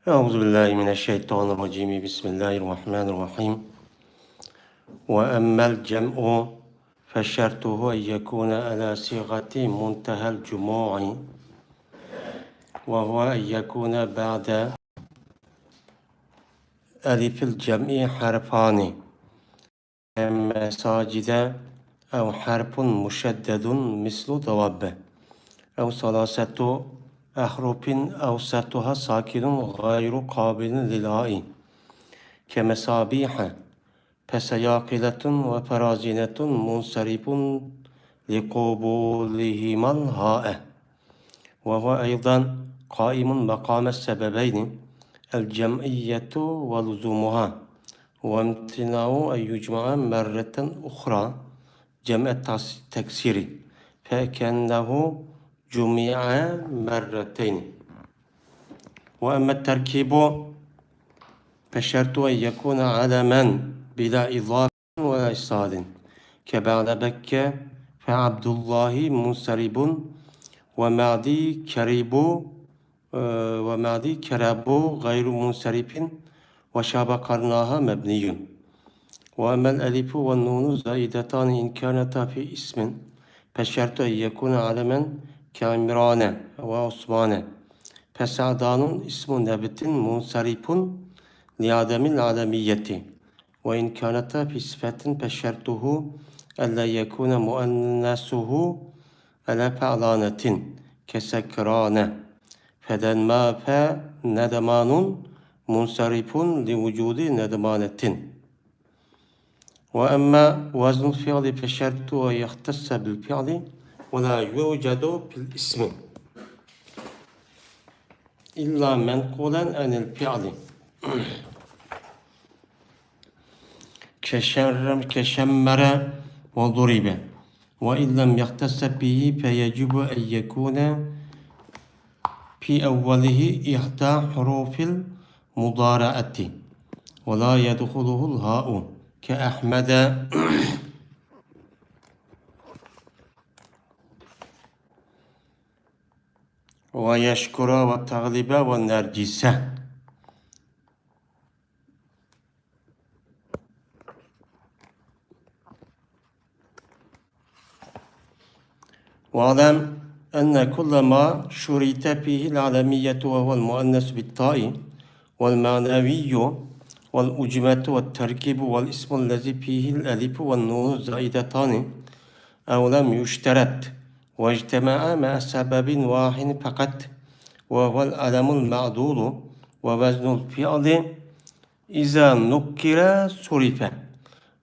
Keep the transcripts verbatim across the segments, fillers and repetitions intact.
أعوذ بالله من الشيطان الرجيم. بسم الله الرحمن الرحيم. وأما الجمع فشرطه أن يكون على صيغة منتهى الجموع، وهو أن يكون بعد ألف الجمع حرفان كمساجد، أو حرف مشدد مثل دواب، أو ثلاثة أحرف أوسطها ساكن غير قابل للهاء كمصابيح، فسياقلة وفرازينة منصرف لقبولهما الهاء، وهو أيضا قائم مقام السببين، الجمعية ولزومها، وامتناع أن يجمع مرة أخرى جمع التكسير، فكأنه جمع مرتين. وأما التركيب فشرط أن يكون علما بلا إضافة ولا إسناد، كبعد بك فعبد الله منصرب، ومعدي كريب، آه، ومعدي كرب غير منصرف، وشاب قرناها مبني. وأما الألف والنون زائدتان إن كانتا في اسم فالشرط أن يكون علما كعمران وعثمان، فسعدان اسم نبت منصرف لعدم العلمية، وإن كانتا في صفة فشرطه ألا يكون مؤنثه على فعلانة كسكران، فدنما-، فندمان منصرف لوجود ندمانة. وأما وزن الفعل فشرط أن يختص بالفعل ولا يوجد في الاسم إلا منقولا عن الفعل كشر-، كشمر وضرب، وإن لم يختص به فيجب أن يكون في أوله إحدى حروف المضارعة ولا يدخله الهاء كأحمد ويشكر وتغلب ونرجس. واعلم أن كل ما شرط فيه العلمية وهو المؤنث بالتاء والمعنوي والعجمة والتركيب والاسم الذي فيه الألف والنون الزائدتان أو لم يشترط واجتمع مع سبب واحد فقط وهو العلم المعدول ووزن الفعل إذا نكر صرف.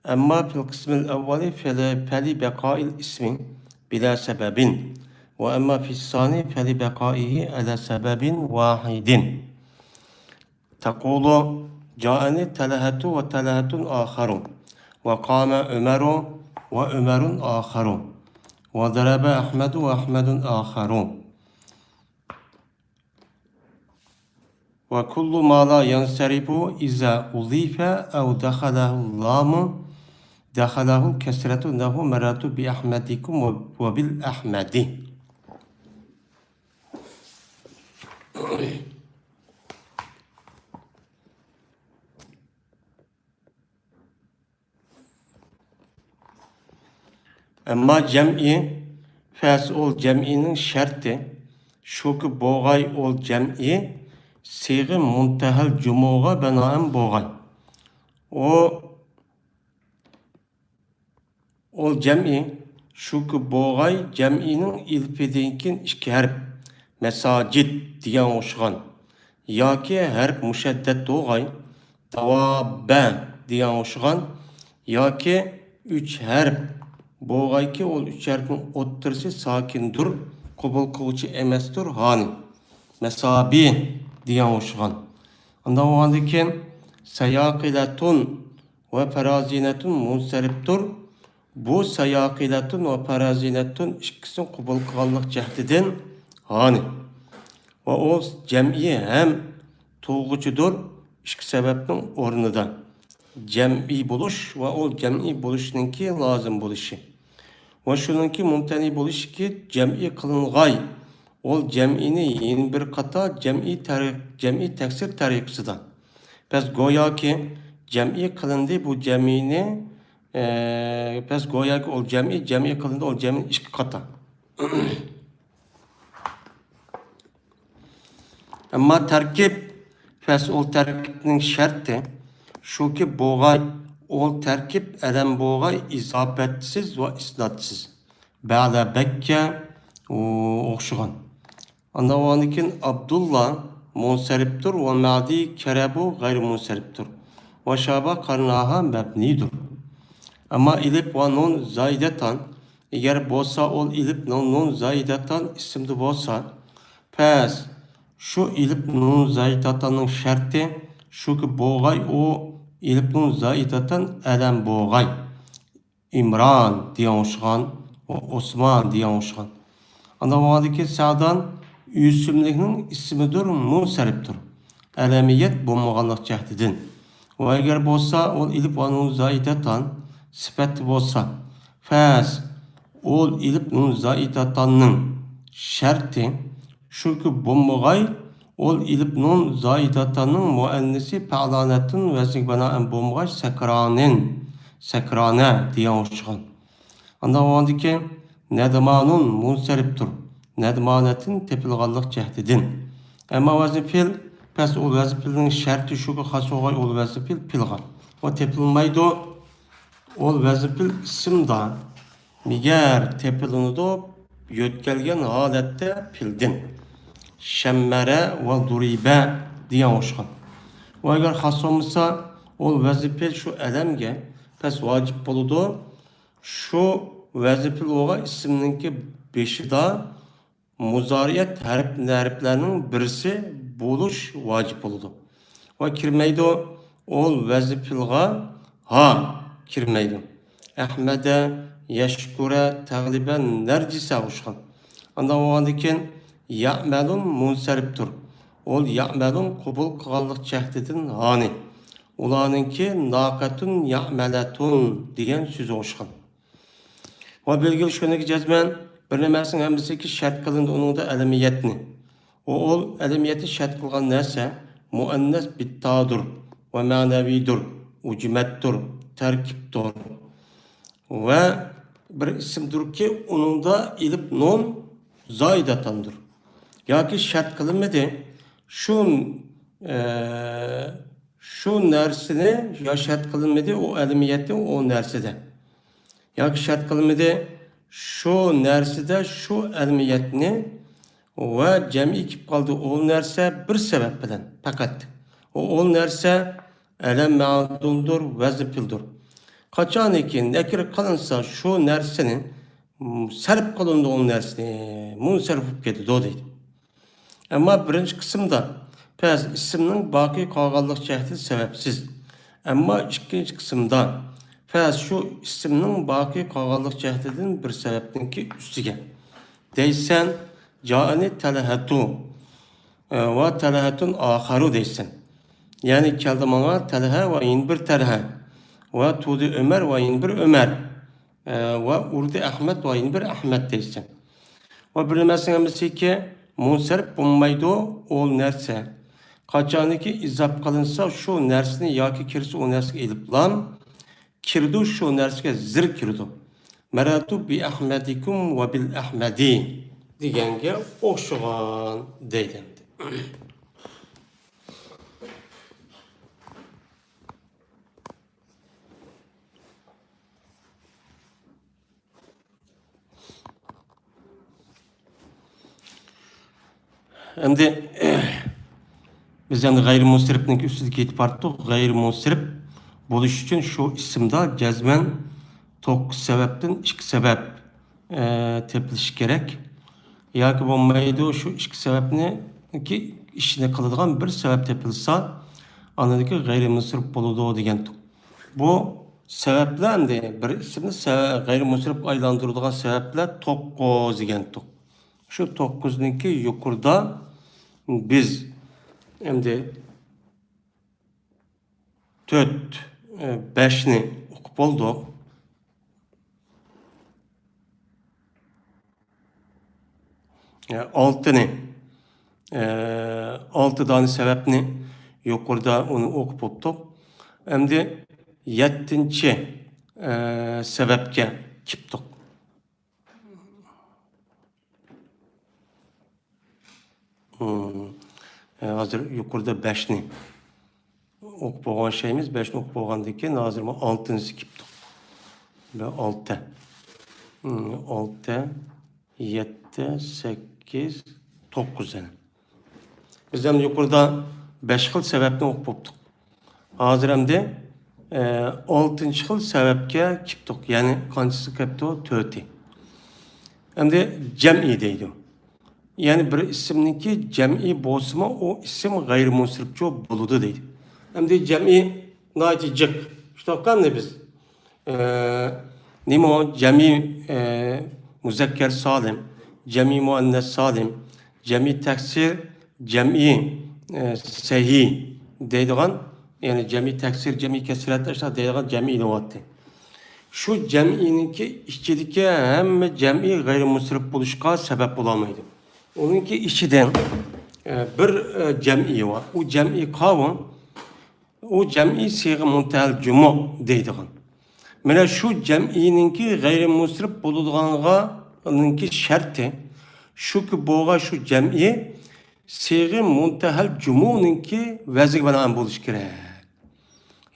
أما في القسم الأول فل-، فلبقاء الاسم بلا سبب، وأما في الثاني فلبقائه على سبب واحد. تقول: جاءني طلحة وطلحة آخر، وقام عمر وعمر آخر، وضرب أحمد وأحمد آخر. وكل ما لا ينصرف إذا أضيف أو دخله اللام دخله الكسرة نحو مررت بأحمدكم وبالأحمد. ئەمما جەمئى، فەس ئۇل جەمئىنىڭ شەرتى شۇكى، بوغاي ئۇل جەمئى سىيغە مۇنتەھەل جۇمۇغا بىنائەن بوغاي. ئۇ، ئۇل جەمئى شۇكى، بوغاي جەمئىنىڭ ئېلىپىدىن كېيىن ئىككى ھەرپ، مەساجىد دېگەن ئوخشىغان، ياكى ھەرپ مۇشەددەت بوغاي، داۋابە دېگەن ئوخشىغان، ياكى ئۈچ ھەرپ بوغايكى، ئۇل ئۈچ ھەرپنىڭ ئوتتۇرىسى ساكىندۇر، قوبۇل قىلغۇچى ئەمەستۇر، ھانى، مەسابى دېگەن ئوخشىغان. ئانداق بولغاندىن كېيىن سەياقىلەتۇن ۋە پەرازىنەتۇن مۇنسەرىپتۇر. بۇ سەياقىلەتۇن ۋە پەرازىنەتۇن ئىككىسىنى قوبۇل قىلغانلىق جەھىتىدىن ھانى. ۋە ئۇ جەمئىي ھەم تۇغغۇچىدۇر، ئىككى سەۋەبنىڭ ئورنىدا. جەمئىي بولۇش ۋە ئۇ جەمئىي بولۇشنىڭكى لازىم بولۇشى. ۋە شۇنىڭكى مۇمتەنىئ بولۇشىكى جەمئىي قىلىنغاي. ئول جەمئىينى يەنە بىر قاتا جەمئىي تەرى-، جەمئىي تەكسىر تەرىقىسىدا. بەس گوياكى جەمئىي قىلىندى بۇ جەمئىينى، ئە، بەس گوياكى ئول جەمئىي، جەمئىي قىلىندى ئول جەمئىي ئىككى قاتا. ئەمما تەركىب، پەس ئول تەركىبنىڭ شەرتى شۇكى بوغاي، ئول تەركىب ئەلەم بوغاي ئىزاپەتسىز ۋە ئىسناتسىز. بەلە بەككە ئوخشىغان. ئاندىن ئۇنىڭدىن كېيىن ئابدۇللا مۇنسەرىپتۇر ۋە مەدى كەرەبۇ غەيرى مۇنسەرىپتۇر. ۋە شابا قارناها مەبنىدۇر. ئەمما ئېلىپ ۋە نۇن زايدەتان، ئەگەر بولسا ئول ئېلىپ نۇن، نۇن زايدەتان ئىسىمدا بولسا، پەس شۇ ئېلىپ نۇن زايدەتاننىڭ شەرتى شۇكى بوغاي ئۇ ئېلىپ نۇن زايدەتان ئەلەم بوغاي. ئىمران دېگەن ئوخشىغان، ئوسمان دېگەن ئوخشىغان. ئاندىن بولغاندىكى سەدان ئۆسۈملۈكنىڭ ئىسمىدۇر، مۇنسەرىپتۇر. ئەلەمىيەت بولمىغانلىق جەھىتىدىن. ۋە ئەگەر بولسا، ئول ئېلىپ ۋە نۇن زايدەتان سۈپەتتە بولسا، پەس ئول ئېلىپ نۇن زايدەتاننىڭ شەرتى شۇكى بولمىغاي، ئول ئېلىپ نۇن زايدەتاننىڭ مۇئەننىسى پەلانەتتىن ۋەزنىگە بىنائەن بولمىغاي سەكرانىن، سەكرانە دېگەن ئوخشىغان. ئاندىن ئۇنىڭدىن كېيىن نەدمانۇن مۇنسەرىپتۇر. نەدمانەتتىن تېپىلغانلىق جەھىتىدىن. ئەمما ۋەزن پېئىل، پەس ئۇ ۋەزن پېئىلنىڭ شەرتى شۇكى خاس بولغاي ئۇ ۋەزن پېئىل پېئىلغا. ئۇ تېپىلمايدۇ. ئۇ ۋەزن پېئىل ئىسىمدا. مىگەر تېپىلىنىدۇ يۆتكەلگەن ھالەتتە پېئىلدىن. شەممەرە ۋە دۇرىبە دېگەن ئوخشىغان. ئۇ ئەگەر خاس بولمىسا، ئۇ ۋەزن پېئىل شۇ ئەلەمگە پەس ۋاجىپ بولىدۇ. شۇ ۋەزن پېئىل بولغان ئىسىمنىڭكى بېشىدا مۇزارىئەت ھەرپ-، ھەرپلەرنىڭ بىرسى بولۇش ۋاجىپ بولىدۇ. ۋە كىرمەيدۇ. ئۇ ۋەزن پېئىلغا ھا كىرمەيدۇ. ئەھمەدە، يەشكۇرە، تەغلىبە، نەرجىسە ئوخشىغان. ئاندىن بولغاندىن كېيىن يەمەلۇن مۇنسەرىپتۇر. ئۇ يەمەلۇن قوبۇل قىلغانلىق جەھىتىدىن ھانى. ئۇلارنىڭكى ناقەتۇن يەمەلەتۇن دېگەن سۆزى ئوخشىغان. ۋە بەلگىلى شۇنىڭكى جەزمەن بىر نېمەسىنىڭ ھەممىسىگە شەرت قىلىندى ئۇنىڭدا ئەلەمىيەتنى. ئۇ ئول ئەلەمىيەتنى شەرت قىلغان نەرسە مۇئەننەس بىتتادۇر ۋە مەنەۋىدۇر، ئۇجمەتتۇر، تەركىبتۇر. ۋە بىر ئىسىمدۇركى ئۇنىڭدا ئېلىپ نۇن زايدەتاندۇر. ياكى شەرت قىلىنمىدى. شۇ، ئە، شۇ نەرسىنى يا شەرت قىلىنمىدى، ئۇ ئەلەمىيەتنى ئۇ نەرسىدە. ياكى شەرت قىلمىدى، شۇ نەرسىدە شۇ ئەلەمىيەتنى ۋە جەمئىي كېلىپ قالدى ئۇ نەرسە بىر سەۋەب بىلەن پەقەت. ئۇ، ئۇ نەرسە ئەلەم مەدۇلدۇر، ۋەزن پېئىلدۇر. قاچانكى نەكىر قىلىنسا شۇ نەرسىنى، م، سەرپ قىلىنىدۇ ئۇ نەرسىنى، مۇنسەرىپ بولۇپ كېتىدۇ دەيدۇ. ئەمما بىرىنچى قىسىمدا پەس ئىسىمنىڭ باقىي قالغانلىق جەھىتى سەۋەبسىز. ئەمما ئىككىنچى قىسىمدا پەس شۇ ئىسىمنىڭ باقىي قالغانلىق جەھىتىدىن بىر سەۋەبنىڭكى ئۈستىگە. دەيسەن، جائەنى تەلھەتۇ، ئە، ۋە تەلھەتۇن ئاخەرۇ دەيسەن. يەنى كەلدى ماڭا تەلھە ۋە يەنە بىر تەلھە. ۋە تۇدى ئۆمەر ۋە يەنە بىر ئۆمەر. ئە، ۋە ئۇردى ئەھمەد ۋە يەنە بىر ئەھمەد دەيسەن. ۋە بىر نېمەسىنىڭ ھەممىسىكى مۇنسەرىپ بولمايدۇ ئۇ نەرسە. قاچانكى ئىزاپ قىلىنسا شۇ نەرسىنى ياكى كىرسە ئۇ نەرسىگە ئېلىپلام، كىرىدۇ، شۇ نەرسىگە زىر كىرىدۇ. مەرەتۇ بىئەھمەدىكۇم ۋە بىلئەھمەدى دېگەنگە ئوخشىغان دەيدۇ ئەمدى. ئەمدى بىز ئەمدى غەيرىي مۇنسەرىپنىڭ ئۈستىدە كېتىپ باراتتۇق. غەيرىي مۇنسەرىپ بولۇش ئۈچۈن شۇ ئىسىمدا جەزمەن توققۇز سەۋەبتىن ئىككى سەۋەب، ئە، تېپىلىشى كېرەك. ياكى بولمايدۇ، شۇ ئىككى سەۋەبنىڭكى ئىشىنى قىلىدىغان بىر سەۋەب تېپىلسا، ئاندىن كېيىن غەيرىي مۇنسەرىپ بولىدۇ دېگەنتۇق. بۇ سەۋەبلەر ئەمدى بىر ئىسىمنى سە-، غەيرىي مۇنسەرىپكە ئايلاندۇرىدىغان سەۋەبلەر توققۇز دېگەنتۇق. شۇ توققۇزنىڭكى يۇقىرىدا بىز ئەمدى تۆت، ئە، بەشنى ئوقۇپ بولدۇق. ئالتىنى، ئالتە دانە سەۋەبنى يۇقىرىدا ئۇنى ئوقۇپ بوپتۇق. ئەمدى يەتتىنچى، ئە، سەۋەبكە كېپتۇق. ھازىر يۇقىرىدا بەشنى ئوقۇپ بولغان شەيمىز، بەشنى ئوقۇپ بولغاندىن كېيىن ھازىر مانا ئالتىنچىسى كېپتۇ. بۇ ئالتە. ئالتە، يەتتە، سەككىز، توققۇز يەنە. بىز ئەمدى يۇقىرىدا بەش خىل سەۋەبنى ئوقۇپ بوپتۇق. ھازىر ئەمدى، ئە، ئالتىنچى خىل سەۋەبكە كېپتۇق. يەنى قانچىسى كەپتۇ؟ تۆتى. ئەمدى جەمئىي دەيدۇ. يەنى بىر ئىسىمنىڭكى جەمئىي بولسىمۇ، ئۇ ئىسىم غەيرىي مۇنسەرىپچۇ بولىدۇ دەيدۇ. ئەمدى جەمئىي ناھايىتى جىق. شۇنداققۇ ئەمدى بىز، ئە، نېمە ئۇ؟ جەمئىي، ئە، مۇزەككەر سالىم، جەمئىي مۇئەننەس سالىم، جەمئىي تەكسىر، جەمئىي، ئە، سەھىھ دەيدىغان، يەنى جەمئىي تەكسىر، جەمئىي كەسرەت، ئاشۇنداق دەيدىغان جەمئىي بولاتتى. شۇ جەمئىينىڭكى ئىچىدىكى ھەممە جەمئىي غەيرىي مۇنسەرىپ بولۇشقا سەۋەب بولالمايدۇ. ئۇنىڭكى ئىچىدىن، ئە، بىر، ئە، جەمئىي بار. ئۇ جەمئىي قاۋۇ؟ ئۇ جەمئىي سىيغە مۇنتەھەل جۇمۇ دەيدىغان. مانا شۇ جەمئىينىڭكى غەيرىي مۇنسەرىپ بولىدىغانلىقىنىڭكى شەرتى شۇكى، بولغان شۇ جەمئىي سىيغە مۇنتەھەل جۇمۇنىڭكى ۋەزنىگە بىنائەن بولۇشى كېرەك.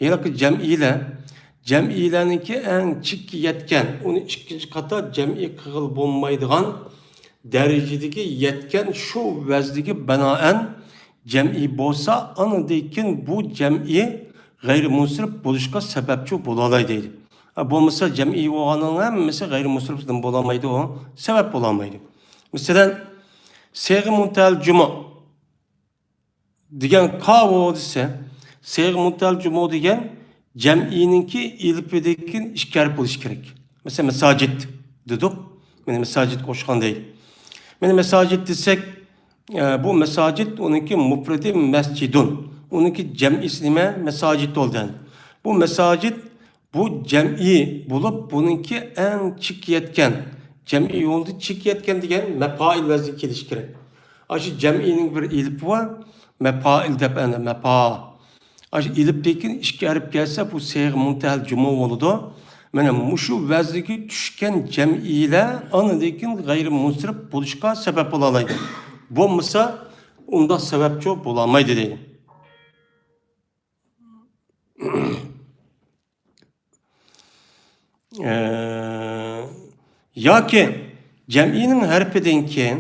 ھېلىقى جەمئىيلەر، جەمئىيلەرنىڭكى ئەڭ چېكىگە يەتكەن، ئۇنى ئىككىنچى قاتار جەمئىي قىلغىلى بولمايدىغان دەرىجىدىكى يەتكەن شۇ ۋەزنىگە بىنائەن جەمئىي بولسا، ئاندىن كېيىن بۇ جەمئىي غەيرىي مۇنسەرىپ بولۇشقا سەۋەبچۇ بولالايدۇ دەيدۇ. ئە، بولمىسا جەمئىي بولغاننىڭ ھەممىسى غەيرىي مۇنسەرىپ نېمە بولالمايدۇ، سەۋەب بولالمايدۇ. مەسىلەن، سىيغە مۇنتەھەل جۇمۇ دېگەن قاۋۇ دېسە، سىيغە مۇنتەھەل جۇمۇ دېگەن جەمئىينىڭكى ئېلىپىدىن كېيىن ئىككى ھەرپ بولۇشى كېرەك. مەسىلەن، مەساجىد دېدۇق. مانا مەساجىدقا ئوخشىغان دەيدۇ. مانا مەساجىد دېسەك، ئە، بۇ مەساجىد، ئۇنىڭكى مۇپرىدى مەسجىدۇن، ئۇنىڭكى جەمئىيسى نېمە؟ مەساجىد بولدى. بۇ مەساجىد بۇ جەمئىي بولۇپ، بۇنىڭكى ئەڭ چېكىگە يەتكەن، جەمئىي يولدا چېكىگە يەتكەن دېگەن مەپائىل ۋەزنىگە كېلىشى كېرەك. ئاشۇ جەمئىينىڭ بىر ئېلىپى بار، مەپائىل دەپ، ئەنە، مەپا. ئاشۇ ئېلىپتىن كېيىن ئىككى ھەرپ كەلسە، بۇ سىيغە مۇنتەھەل جۇمۇ بولىدۇ. مانا مۇشۇ ۋەزنىگە چۈشكەن جەمئىيلەر ئاندىن كېيىن غەيرىي مۇنسەرىپ بولۇشقا سەۋەب بولالايدۇ. بولمىسا، ئۇنداق سەۋەبچۇ بولالمايدۇ دەيدۇ. ئە، ياكى جەمئىينىڭ ھەرپىدىن كېيىن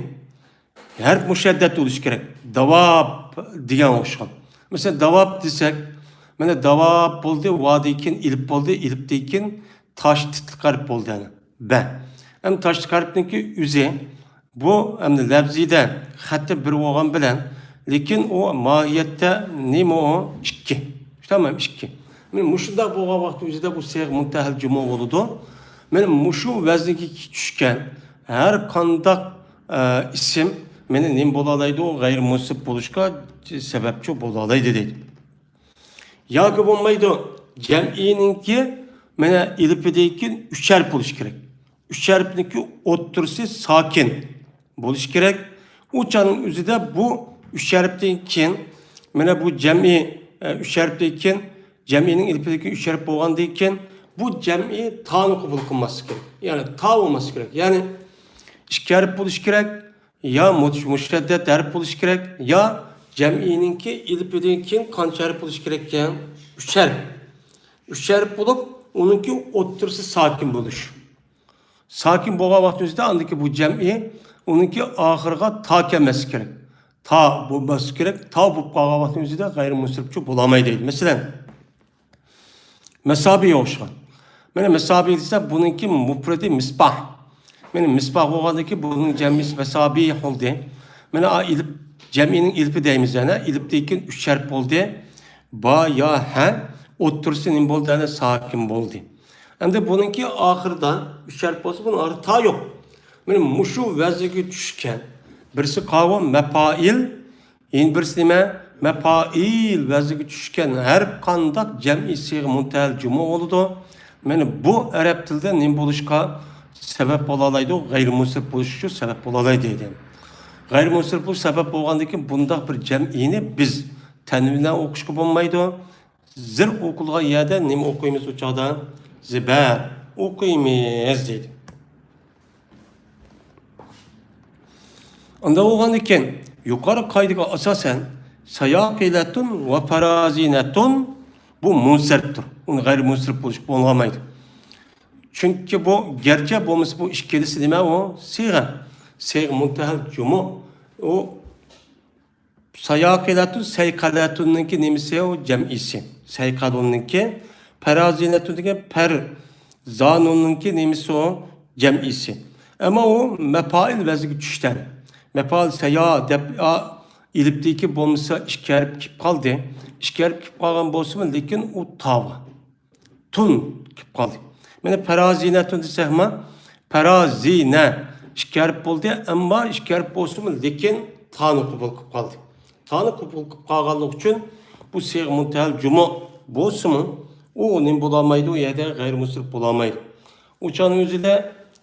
ھەرپ مۇشەددەت بولۇشى كېرەك. داۋاب دېگەن ئوخشىغان. مەسىلەن، داۋاب دېسەك، مانا داۋاب بولدى، ۋادىن كېيىن ئېلىپ بولدى، ئېلىپتىن كېيىن تاش تىتلىق ھەرپ بولدى، يەنى بە. ئەمدى تاش تىتلىق ھەرپنىڭكى ئۆزى بۇ ئەمدى لەپزىدە خەتى بىر بولغان بىلەن، لېكىن ئۇ ماھىيەتتە نېمە ئۇ؟ ئىككى. تامام ئىككى. مانا مۇشۇنداق بولغان ۋاقىت ئۆزىدە بۇ سىيغە مۇنتەھەل جۇمۇ بولىدۇ. مانا مۇشۇ ۋەزنگە چۈشكەن ھەر قانداق، ئە، ئىسىم مانا نېمە بولالايدۇ؟ غەيرىي مۇنسەرىپ بولۇشقا سەۋەبچۇ بولالايدۇ دەيدۇ. ياكى بولمايدۇ، جەمئىينىڭكى مانا ئېلىپىدىن كېيىن ئۈچ ھەرپ بولۇشى كېرەك. ئۈچ ھەرپنىڭكى ئوتتۇرىسى ساكىن بولۇشى كېرەك. ئۇ چاغنىڭ ئۆزىدە بۇ ئۈچ ھەرپتىن كېيىن، مانا بۇ جەمئىي، ئە، ئۈچ ھەرپتىن كېيىن، جەمئىينىڭ ئېلىپىدىن كېيىن ئۈچ ھەرپ بولغاندىن كېيىن، بۇ جەمئىي تانى قوبۇل قىلماسلىقى كېرەك. يەنى تا بولماسلىقى كېرەك. يەنى ئىككى ھەرپ بولۇشى كېرەك. يا مۇش-، مۇشەددەت ھەرپ بولۇشى كېرەك، يا جەمئىينىڭكى ئېلىپىدىن كېيىن قانچە ھەرپ بولۇشى كېرەك ئىكەن؟ ئۈچ ھەرپ. ئۈچ ھەرپ بولۇپ، ئۇنىڭكى ئوتتۇرىسى ساكىن بولۇش. ساكىن بولغان ۋاقىتنىڭ ئۆزىدە ئاندىكى بۇ جەمئىي، ئۇنىڭكى ئاخىرىغا تا كەلمەسلىكى كېرەك. تا بولماسلىقى كېرەك. تا بولۇپ قالغان ۋاقىتنىڭ ئۆزىدە غەيرىي مۇنسەرىپچۇ بولالمايدۇ دەيدۇ. مەسىلەن، مەسابىھقا ئوخشىغان. مانا مەسابىھ دېسە، بۇنىڭكى مۇپرىدى مىسباھ. مانا مىسباھ بولغاندىن كېيىن بۇنىڭ جەمئىسى مەسابىھ بولدى. مانا ئا ئېلىپ، جەمئىينىڭ ئېلىپى دەيمىز يەنە. ئېلىپتىن كېيىن ئۈچ ھەرپ بولدى. با، يا، ھە. ئوتتۇرىسى نېمە بولدى؟ يەنە ساكىن بولدى. ئەمدى بۇنىڭكى ئاخىرىدا ئۈچ ھەرپ بولسا، بۇنىڭ ئاخىرىدا تا يوق. مانا مۇشۇ ۋەزىگە چۈشكەن. بىرسى قاۋۇ مەپائىل، يەنە بىرسى نېمە؟ مەپائىل ۋەزنىگە چۈشكەن ھەر قانداق جەمئىي سىيغە مۇنتەھەل جۇمۇ بولىدۇ. مانا بۇ ئەرەب تىلىدا نېمە بولۇشقا سەۋەب بولالايدۇ؟ غەيرىي مۇنسەرىپ بولۇش ئۈچۈن سەۋەب بولالايدۇ دەيدۇ. غەيرىي مۇنسەرىپ بولۇش سەۋەب بولغاندىن كېيىن بۇنداق بىر جەمئىينى بىز تەنۋىن بىلەن ئوقۇشقا بولمايدۇ. زىر ئوقۇلغان يەردە نېمە ئوقۇيمىز ئۇ چاغدا؟ زىبەر ئوقۇيمىز دەيدۇ. ئۇنداق بولغاندىكىن، يۇقىرى قائىدىگە ئاساسەن، ساياقىلەتۇن ۋە پارازىنەتۇن بۇ مۇنسەرىپتۇر. ئۇنى غەيرىي مۇنسەرىپ بولۇشقا بولمايدۇ. چۈنكى بۇ گەرچە بولمىسا، بۇ ئىككىلىسى نېمە ئۇ؟ سىيغە. سىيغە مۇنتەھەل جۇمۇ. ئۇ ساياقىلەتۇن، سەيقەلەتۇننىڭكى نېمىسى ئۇ؟ جەمئىسى. سەيقەلۇننىڭكى، پەرازىنەتۇننىڭكى، پەرزانۇننىڭكى نېمىسى ئۇ؟ جەمئىسى. ئەمما ئۇ مەپائىل ۋەزنىگە چۈشتى. مەپائىل سەيا دەپ ئا، ئېلىپتىكى بولمىسا ئىككى ھەرپ كېلىپ قالدى. ئىككى ھەرپ كېلىپ قالغان بولسىمۇ، لېكىن ئۇ تاۋا. تۇن كېلىپ قالدى. مانا پەرازىنەتۇن دېسەكمۇ، پەرازىنە ئىككى ھەرپ بولدى، ئەمما ئىككى ھەرپ بولسىمۇ، لېكىن تانى قوبۇل قىلىپ قالدى. تانى قوبۇل قىلىپ قالغانلىقى ئۈچۈن بۇ سىيغە مۇنتەھەل جۇمۇ بولسىمۇ، ئۇ نېمە بولالمايدۇ، ئۇ يەردە غەيرىي مۇنسەرىپ بولالمايدۇ. ئۇ چاغنىڭ ئۆزىدە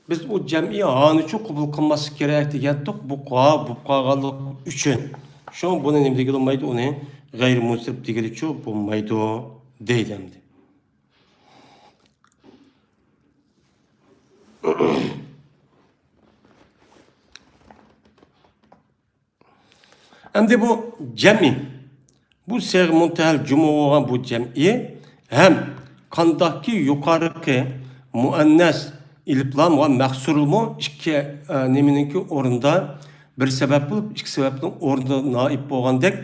بىز ئۇ جەمئىي ھانىچۇ قوبۇل قىلماسلىق كېرەك دېگەنتۇق، بۇ قا-، بولۇپ قالغانلىقى ئۈچۈن. شۇڭا بۇنى نېمە دېگىلى بولمايدۇ، ئۇنى غەيرىي مۇنسەرىپ دېگىلىچۇ بولمايدۇ دەيدۇ ئەمدى. ئەمدى بۇ جەمئىي، بۇ سىيغە مۇنتەھەل جۇمۇ بولغان بۇ جەمئىي ھەم قانداقكى يۇقىرىقى مۇئەننەس ئېلىپلام ۋە مەخسۇرمۇ ئىككى، ئە، نېمىنىڭكى ئورنىدا بىر سەۋەب بولۇپ، ئىككى سەۋەبنىڭ ئورنىدا نائىب بولغاندەك،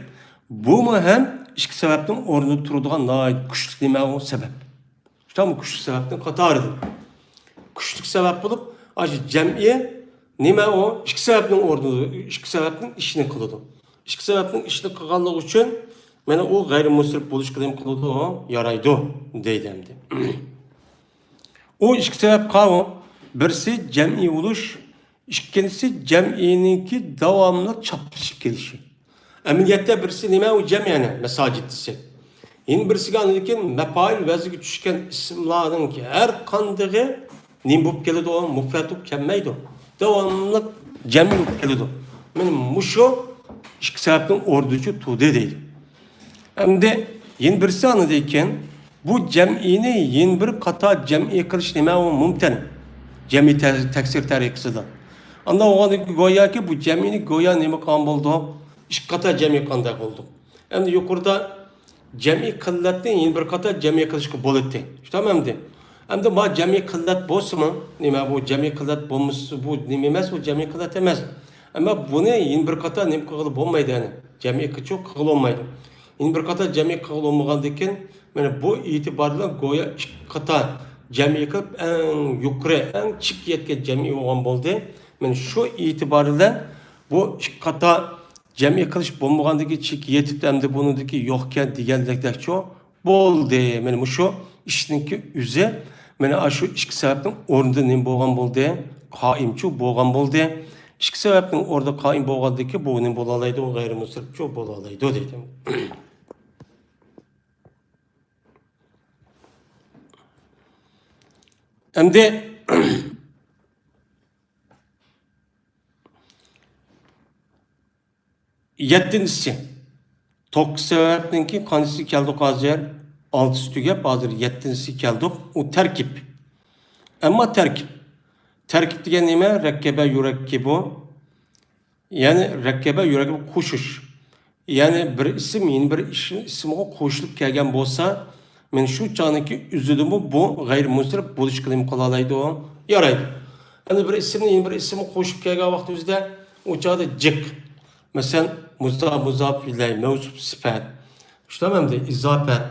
بۇمۇ ھەم ئىككى سەۋەبنىڭ ئورنىدا تۇرىدىغان ناھايىتى كۈچلۈك نېمە ئۇ سەۋەب. شۇنداقمۇ كۈچلۈك سەۋەبنىڭ قاتارىدىن. كۈچلۈك سەۋەب بولۇپ، ئاشۇ جەمئىي نېمە ئۇ؟ ئىككى سەۋەبنىڭ ئورنىدا، ئىككى سەۋەبنىڭ ئىشىنى قىلىدۇ. ئىككى سەۋەبنىڭ ئىشىنى قىلغانلىقى ئۈچۈن، مانا ئۇ غەيرىي مۇنسەرىپ بولۇشقا نېمە قىلىدۇ؟ يارايدۇ دەيدۇ ئەمدى. ئۇ ئىككى سەۋەب قاۋۇ. بىرسى جەمئىي بولۇش، ئىككىنچىسى جەمئىينىڭكى داۋاملىق چاپلىشىپ كېلىشى. ئەمەلىيەتتە بىرسى نېمە؟ ئۇ جەمئىي يەنە مەساجىد دېسە. يەنە بىرسىگە ئاندىن كېيىن مەپائىل ۋەزنىگە چۈشكەن ئىسىملارنىڭكى ھەر قاندىقى نېمە بولۇپ كېلىدۇ؟ مۇپرەت بولۇپ كەلمەيدۇ. داۋاملىق جەمئىي بولۇپ كېلىدۇ. مانا مۇشۇ ئىككى سەۋەبنىڭ ئورنىدىچۇ تۇردى دەيدۇ. ئەمدى يەنە بىرسى ئاندىن كېيىن بۇ جەمئىينى يەنە بىر قاتار جەمئىي قىلىش نېمە ئۇ؟ مۇمتەنە. جەمئىي تە-، تەكسىر تەرىقىسىدا. ئاندىن ئۇنىڭ گوياكى بۇ جەمئىينى گويا نېمە قىلغان بولدۇق؟ ئىككى قاتار جەمئىي قىلغاندەك بولدۇق. ئەمدى يۇقىرىدا جەمئىي قىللەتنى يەنە بىر قاتار جەمئىي قىلىشقا بولاتتى. شۇنداقمۇ ئەمدى؟ ئەمدى ما جەمئىي قىللەت بولسىمۇ، نېمە بۇ جەمئىي قىللەت بولمىسا، بۇ نېمە ئەمەس، بۇ جەمئىي قىللەت ئەمەس. ئەمما بۇنى يەنە بىر قاتار نېمە قىلغىلى بولمايدۇ، يەنى جەمئىي قىلچۇ قىلغىلى بولمايدۇ. يەنە بىر قاتار جەمئىي قىلغىلى بولمىغاندىن كېيىن، مانا بۇ ئېتىبار بىلەن گويا ئىككى قاتار جەمئىي قىلىپ، ئەڭ يۇقىرى، ئەڭ چېككە يەتكەن جەمئىي بولغان بولدى. مانا شۇ ئېتىبار بىلەن بۇ ئىككى قاتار جەمئىي قىلىش بولمىغاندىكى چېكى يېتىپتۇ، ئەمدى بۇنىڭدىكى يوقكەن دېگەندەكچۇ بولدى. مانا مۇشۇ ئىشنىڭكى ئۆزى، مانا ئاشۇ ئىككى سەۋەبنىڭ ئورنىدا نېمە بولغان بولدى؟ قائىمچۇ بولغان بولدى. ئىككى سەۋەبنىڭ ئورنىدا قائىم بولغاندىكى بۇ نېمە بولالايدۇ؟ غەيرىي مۇنسەرىپچۇ بولالايدۇ دېدىم. ئەمدى يەتتىنچىسى. توققۇز سەۋەبنىڭكى قانچىسى كەلدۇق ھازىر؟ ئالتىسى تۈگەپ، ھازىر يەتتىنچىسى كەلدۇق. ئۇ تەركىب. ئەمما تەركىب. تەركىب دېگەن نېمە؟ رەككەبە يۇرەككىبۇ. يەنى رەككەبە يۇرەككىبۇ قوشۇش. يەنى بىر ئىسىم يەنە بىر ئىش-، ئىسىمغا قوشۇلۇپ كەلگەن بولسا، مانا شۇ چاغنىڭكى ئۆزىدىمۇ بۇ غەيرىي مۇنسەرىپ بولۇشقا نېمە قىلالايدۇ؟ يارايدۇ. ئەمدى بىر ئىسىمنى يەنە بىر ئىسىمغا قوشۇپ كەلگەن ۋاقتىمىزدا ئۇ چاغدا جىق. مەسىلەن، مۇزا-، مۇزاپ ئىلەي، مەۋسۇپ سۈپەت. شۇنداقمۇ ئەمدى ئىزاپەت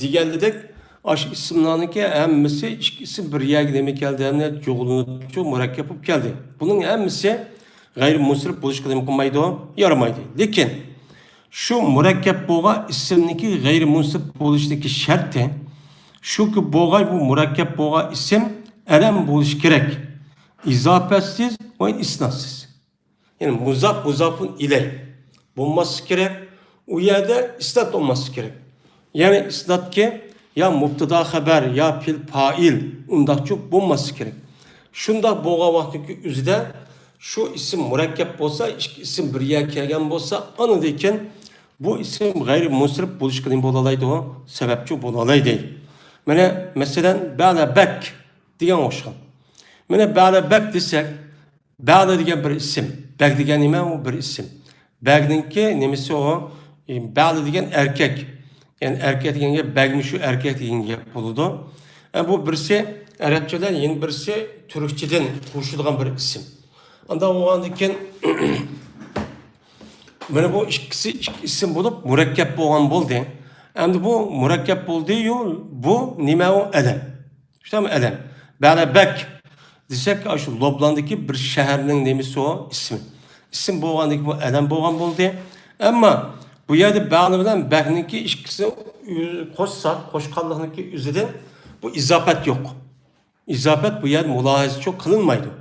دېگەنلىدەك، ئاشۇ ئىسىملارنىڭكى ھەممىسى ئىككى ئىسىم بىر يەرگە نېمە كەلدى، ھەمدە جۇغلىنىپ شۇ مۇرەككەپ بولۇپ كەلدى. بۇنىڭ ھەممىسى غەيرىي مۇنسەرىپ بولۇشقا نېمە قىلمايدۇ؟ يارىمايدۇ. لېكىن شۇ مۇرەككەپ بولغان ئىسىمنىڭكى غەيرىي مۇنسەرىپ بولۇشىدىكى شەرتى شۇكى، بولغاي بۇ مۇرەككەپ بولغان ئىسىم ئەلەم بولۇشى كېرەك. ئىزاپەتسىز ۋە ئىسنادسىز. يەنى مۇزاپ، مۇزاپۇن ئىلەي بولماسلىقى كېرەك. ئۇ يەردە ئىسناد بولماسلىقى كېرەك. يەنى ئىسنادكى يا مۇبتىدا خەبەر، يا پېئىل پائىل، ئۇنداقچۇ بولماسلىقى كېرەك. شۇنداق بولغان ۋاقىتتىكى ئۆزىدە شۇ ئىسىم مۇرەككەپ بولسا، ئىككى ئىسىم بىر يەرگە كەلگەن بولسا، ئاندىن كېيىن بۇ ئىسىم غەيرىي مۇنسەرىپ بولۇشقا نېمە بولالايدۇ؟ سەۋەبچى بولالايدۇ. مانا، مەسىلەن، بەلە بەك دېگەن ئوخشىغان. مانا، بەلە بەك دېسەك، بەلە دېگەن بىر ئىسىم. بەگ دېگەن نېمە؟ ئۇ بىر ئىسىم. بەگنىڭكى نېمىسى ئۇ؟ بەلە دېگەن ئەركەك. يەنى ئەركەك دېگەن گەپ، بەگمۇ شۇ ئەركەك دېگەن گەپ بولىدۇ. ئە، بۇ بىرسى ئەرەبچىدىن، يەنە بىرسى تۈركچىدىن قوشۇلغان بىر ئىسىم. ئانداق بولغاندىن كېيىن، مانا بۇ ئىككىسى ئىككى ئىسىم بولۇپ، مۇرەككەپ بولغان بولدى. ئەمدى بۇ مۇرەككەپ بولدى-يۇ، بۇ نېمە ئۇ؟ ئەلەم. شۇنداقمۇ ئەلەم؟ بەلەبەك دېسەك، ئاشۇ لوبناندىكى بىر شەھەرنىڭ نېمىسى ئۇ؟ ئىسمى. ئىسىم بولغاندىكىن بۇ ئەلەم بولغان بولدى. ئەمما بۇ يەردە بەلە بىلەن بەكنىڭكى ئىككىسىنى ئۆ-، قوشساق، قوشقانلىقنىڭكى ئۆزىدىن بۇ ئىزاپەت يوق. ئىزاپەت بۇ يەردە مۇلاھىزىچۇ قىلىنمايدۇ.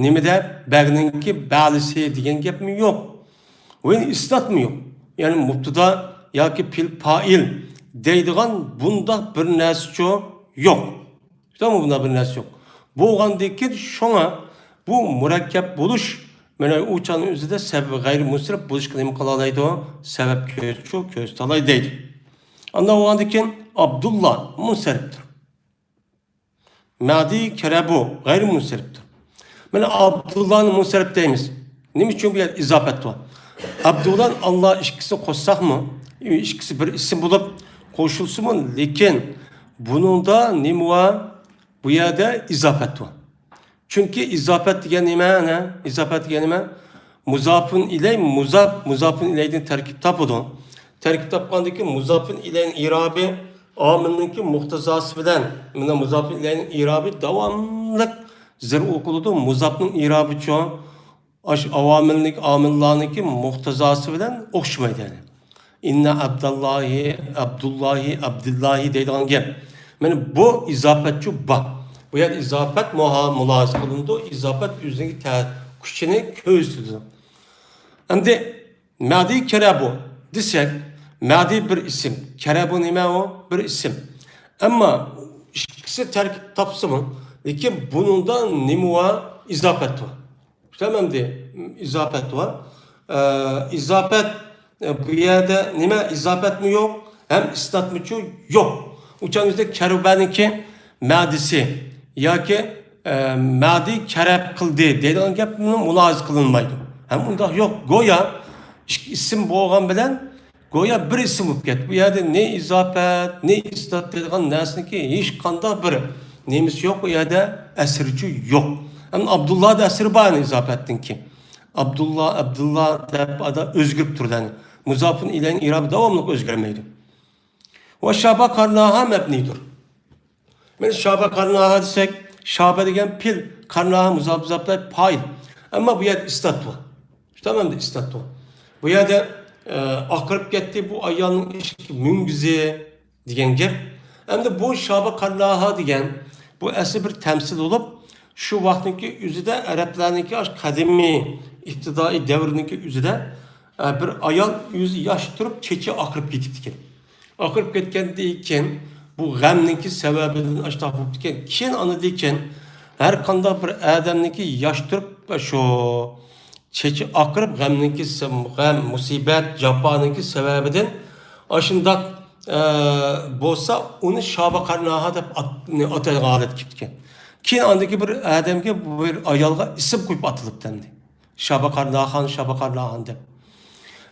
نېمىدە؟ بەگنىڭكى بەلىسى دېگەن گەپمۇ يوق. ۋە ئىسناتمۇ يوق. يەنى مۇبتىدا ياكى پېئىل پائىل دەيدىغان بۇنداق بىر نەرسىچۇ يوق. تۇتامۇ بۇنداق بىر نەرسە يوق. بولغاندىكىن شۇڭا بۇ مۇرەككەپ بولۇش، مانا ئۇ چاغنىڭ ئۆزىدە سەۋەبى غەيرىي مۇنسەرىپ بولۇشقا نېمە قىلالايدۇ؟ سەۋەب كۆزچۇ كۆرسىتەلايدۇ دەيدۇ. ئانداق بولغاندىكىن ئابدۇللا مۇنسەرىپتۇر. مەدى كەرەبۇ غەيرىي مۇنسەرىپتۇر. مانا ئابدۇللانى مۇنسەرىپ دەيمىز. نېمە ئۈچۈن بۇ يەردە ئىزاپەت بار؟ ئابدۇللا، ئاللا ئىككىسىنى قوشساقمۇ، ئىككىسى بىر ئىسىم بولۇپ قوشۇلسىمۇ، لېكىن بۇنىڭدا نېمە بار؟ بۇ يەردە ئىزاپەت بار. چۈنكى ئىزاپەت دېگەن نېمە؟ ئەنە، ئىزاپەت دېگەن نېمە؟ مۇزاپۇن ئىلەي مۇزاپ، مۇزاپۇن ئىلەيدىن تەركىب تاپىدۇ. تەركىب تاپقاندىن كېيىن مۇزاپۇن ئىلەينىڭ ئىرابى ئامىلنىڭكى مۇقتەزاسى بىلەن، مانا مۇزاپۇن ئىلەينىڭ ئىرابى داۋاملىق زىر ئوقۇلىدۇ. مۇزاپنىڭ ئىرابىچۇ ئاشۇ ئاۋامىلنىڭ، ئامىللارنىڭكى مۇقتەزاسى بىلەن ئوخشىمايدۇ، يەنى. ئىننا ئابداللاھى، ئابدۇللاھى، ئابدىللاھى دەيدىغان گەپ. مانا بۇ ئىزاپەتچۇ بار. بۇ يەردە ئىزاپەت مۇھا-، مۇلاھىزە قىلىنىدۇ. ئىزاپەت ئۆزىنىڭكى تە-، كۈچىنى كۆرسىتىدۇ. ئەمدى مەدى كەرەبۇ دېسەك، مەدى بىر ئىسىم، كەرەبۇ نېمە ئۇ؟ بىر ئىسىم. ئەمما ئىككىسى تەركىب تاپسىمۇ، لېكىن بۇنىڭدا نېمە بار؟ ئىزاپەت بار. تامامدى، ئىزاپەت بار. ئە، ئىزاپەت، ئە، بۇ يەردە نېمە؟ ئىزاپەتمۇ يوق، ھەم ئىسناتمۇچۇ يوق. ئۇچان بىزدە كەرۇبەنىڭكى مەدىسى ياكى، ئە، مەدى كەرەب قىلدى دەيدىغان گەپمۇ مۇلاھىزە قىلىنمايدۇ. ھەم ئۇنداق يوق. گويا ئىككى ئىسىم بولغان بىلەن گويا بىر ئىسىم بولۇپ كەتتى. بۇ يەردە نى ئىزاپەت، نى ئىسنات دەيدىغان نەرسىنىڭكى ھېچقانداق بىر نېمىسى يوق. بۇ يەردە ئەسىرىچۇ يوق. ئەمما ئابدۇللادا ئەسىرى بار ئەنە ئىزاپەتنىڭكى. ئابدۇللا، ئابدۇللا دەپ ئادا ئۆزگىرىپ تۇرىدۇ. يەنى مۇزاپۇن ئىلەينىڭ ئىرابى داۋاملىق ئۆزگەرمەيدۇ. ۋە شابە قارناھا مەبنىدۇر. مانا شابە قارناھا دېسەك، شابە دېگەن پېئىل، قارناھا مۇزاپ، مۇزاپلار پائىل. ئەمما بۇ يەردە ئىسنات بار. شۇ تامامدا ئىسنات بار. بۇ يەردە، ئە، ئاقىرىپ كەتتى بۇ ئايالنىڭ ئىشىك مۈڭگۈزى دېگەن گەپ. ئەمدى بۇ شابە قارناھا دېگەن بۇ ئەسلى بىر تەمسىل بولۇپ، شۇ ۋاقىتنىڭكى ئۆزىدە ئەرەبلەرنىڭكى ئاشۇ قەدىمىي ئىپتىدائىي دەۋرنىڭكى ئۆزىدە، ئە، بىر ئايال ئۆزى ياش تۇرۇپ چېچى ئاقىرىپ كېتىپتىكەن. ئاقىرىپ كەتكەندىن كېيىن، بۇ غەمنىڭكى سەۋەبىدىن ئاشۇنداق بوپتىكەن. كېيىن ئاندىن كېيىن ھەر قانداق بىر ئادەمنىڭكى ياش تۇرۇپ، شۇ چېچى ئاقىرىپ، غەمنىڭكى سە-، غەم، مۇسىبەت، جاپانىڭكى سەۋەبىدىن ئاشۇنداق، ئە، بولسا، ئۇنى شابە قارناھا دەپ ئات-، ئاتايدىغان ھالەتكە كېلىپتىكەن. كېيىن ئاندىكى بىر ئادەمگە، بىر ئايالغا ئىسىم قويۇپ ئاتىلىپتۇ ئەمدى. شابە قارناخان، شابە قارناخان دەپ.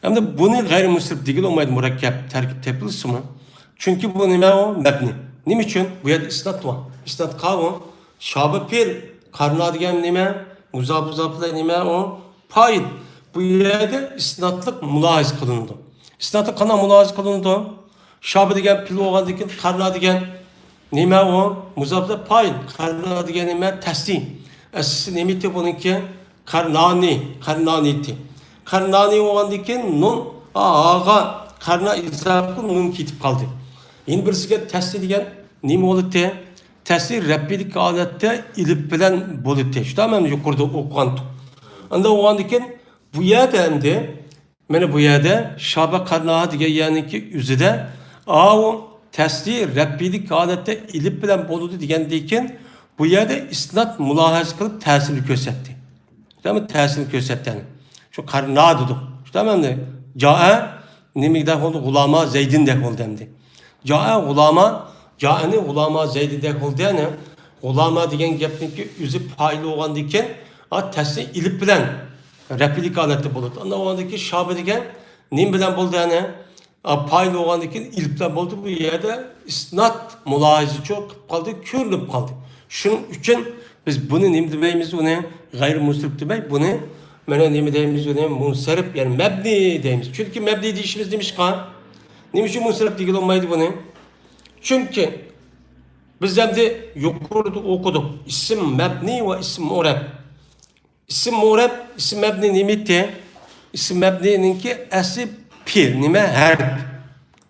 ئەمدى بۇنى غەيرىي مۇنسەرىپ دېگىلى بولمايدۇ، مۇرەككەپ تەركىب تېپىلسىمۇ. چۈنكى بۇ نېمە ئۇ؟ مەبنى. نېمە ئۈچۈن؟ بۇ يەردە ئىسنات بار. ئىسنات قاۋۇ. شابە پېئىل، قارنا دېگەن نېمە؟ مۇزاپ، مۇزاپ ئىلەي نېمە ئۇ؟ پائىل. بۇ يەردە ئىسناتلىق مۇلاھىزە قىلىنىدۇ. ئىسناتلىق قانداق مۇلاھىزە قىلىنىدۇ؟ شابە دېگەن پېئىل بولغاندىن كېيىن قارنا دېگەن نېمە ئۇ؟ مۇزاپلار پائىل. قارنا دېگەن نېمە؟ تەسنىيە. ئەسلىسى نېمە ئىدى بۇنىڭكى؟ قارنانى، قارنانى ئىدى. قارنانى بولغاندىن كېيىن نۇن، ھاغا، قارنا ئىزاپە نۇن كېتىپ قالدى. يەنە بىرسىگە تەسنىيە دېگەن نېمە بولىدۇ؟ تەسنىيە رەپئىيلىك ھالەتتە ئېلىپ بىلەن بولىدۇ. شۇنداق مەن يۇقىرىدا ئوقۇغانتۇق. ئانداق بولغاندىن كېيىن بۇ يەردە ئەمدى مانا بۇ يەردە شابە قارناھا دېگەن يەرنىڭكى ئۆزىدە ئاۋۇ تەسنىيە رەپئىيلىك ھالەتتە ئېلىپ بىلەن بولىدۇ دېگەندىن كېيىن، بۇ يەردە ئىسنات مۇلاھىزە قىلىپ تەسىرنى كۆرسەتتى. شۇنداقمۇ؟ تەسىرنى كۆرسەتتى، يەنى. شۇ قارنا دېدۇق. شۇنداقمۇ ئەمدى؟ جائە نېمىدەك بولدى؟ غۇلاما زەيدىندەك بولدى ئەمدى. جائە غۇلاما، جائەنى غۇلاما زەيدىندەك بولدى، يەنى. غۇلاما دېگەن گەپنىڭكى ئۆزى پائىل بولغاندىن كېيىن، ئا، تەسنى ئېلىپ بىلەن رەپئىلىك ھالەتتە بولىدۇ. ئاندىن ئۇنىڭدىن كېيىن شابە دېگەن نېمە بىلەن بولدى، يەنى؟ ئا، پائىل بولغاندىن كېيىن ئېلىپ بىلەن بولدى. بۇ يەردە ئىسناد مۇلاھىزىچۇ قىلىپ قالدى، كۆرۈنۈپ قالدى. شۇنىڭ ئۈچۈن بىز بۇنى نېمە دېمەيمىز؟ ئۇنى غەيرىي مۇنسەرىپ دېمەي، بۇنى مانا نېمە دەيمىز؟ ئۇنى مۇنسەرىپ، يەنى مەبنىي دەيمىز. چۈنكى مەبنىي دېيىشىمىز نېمىشقا؟ نېمە ئۈچۈن مۇنسەرىپ دېگىلى بولمايدۇ بۇنى؟ چۈنكى بىز ئەمدى يۇقىرىدا ئوقۇدۇق. ئىسىم مەبنىي ۋە ئىسىم مۇئرەب. ئىسىم مۇئرەب، ئىسىم مەبنىي نېمە ئىدى؟ ئىسىم مەبنىينىڭكى ئەسلى پېئىل، نېمە؟ ھەرپ.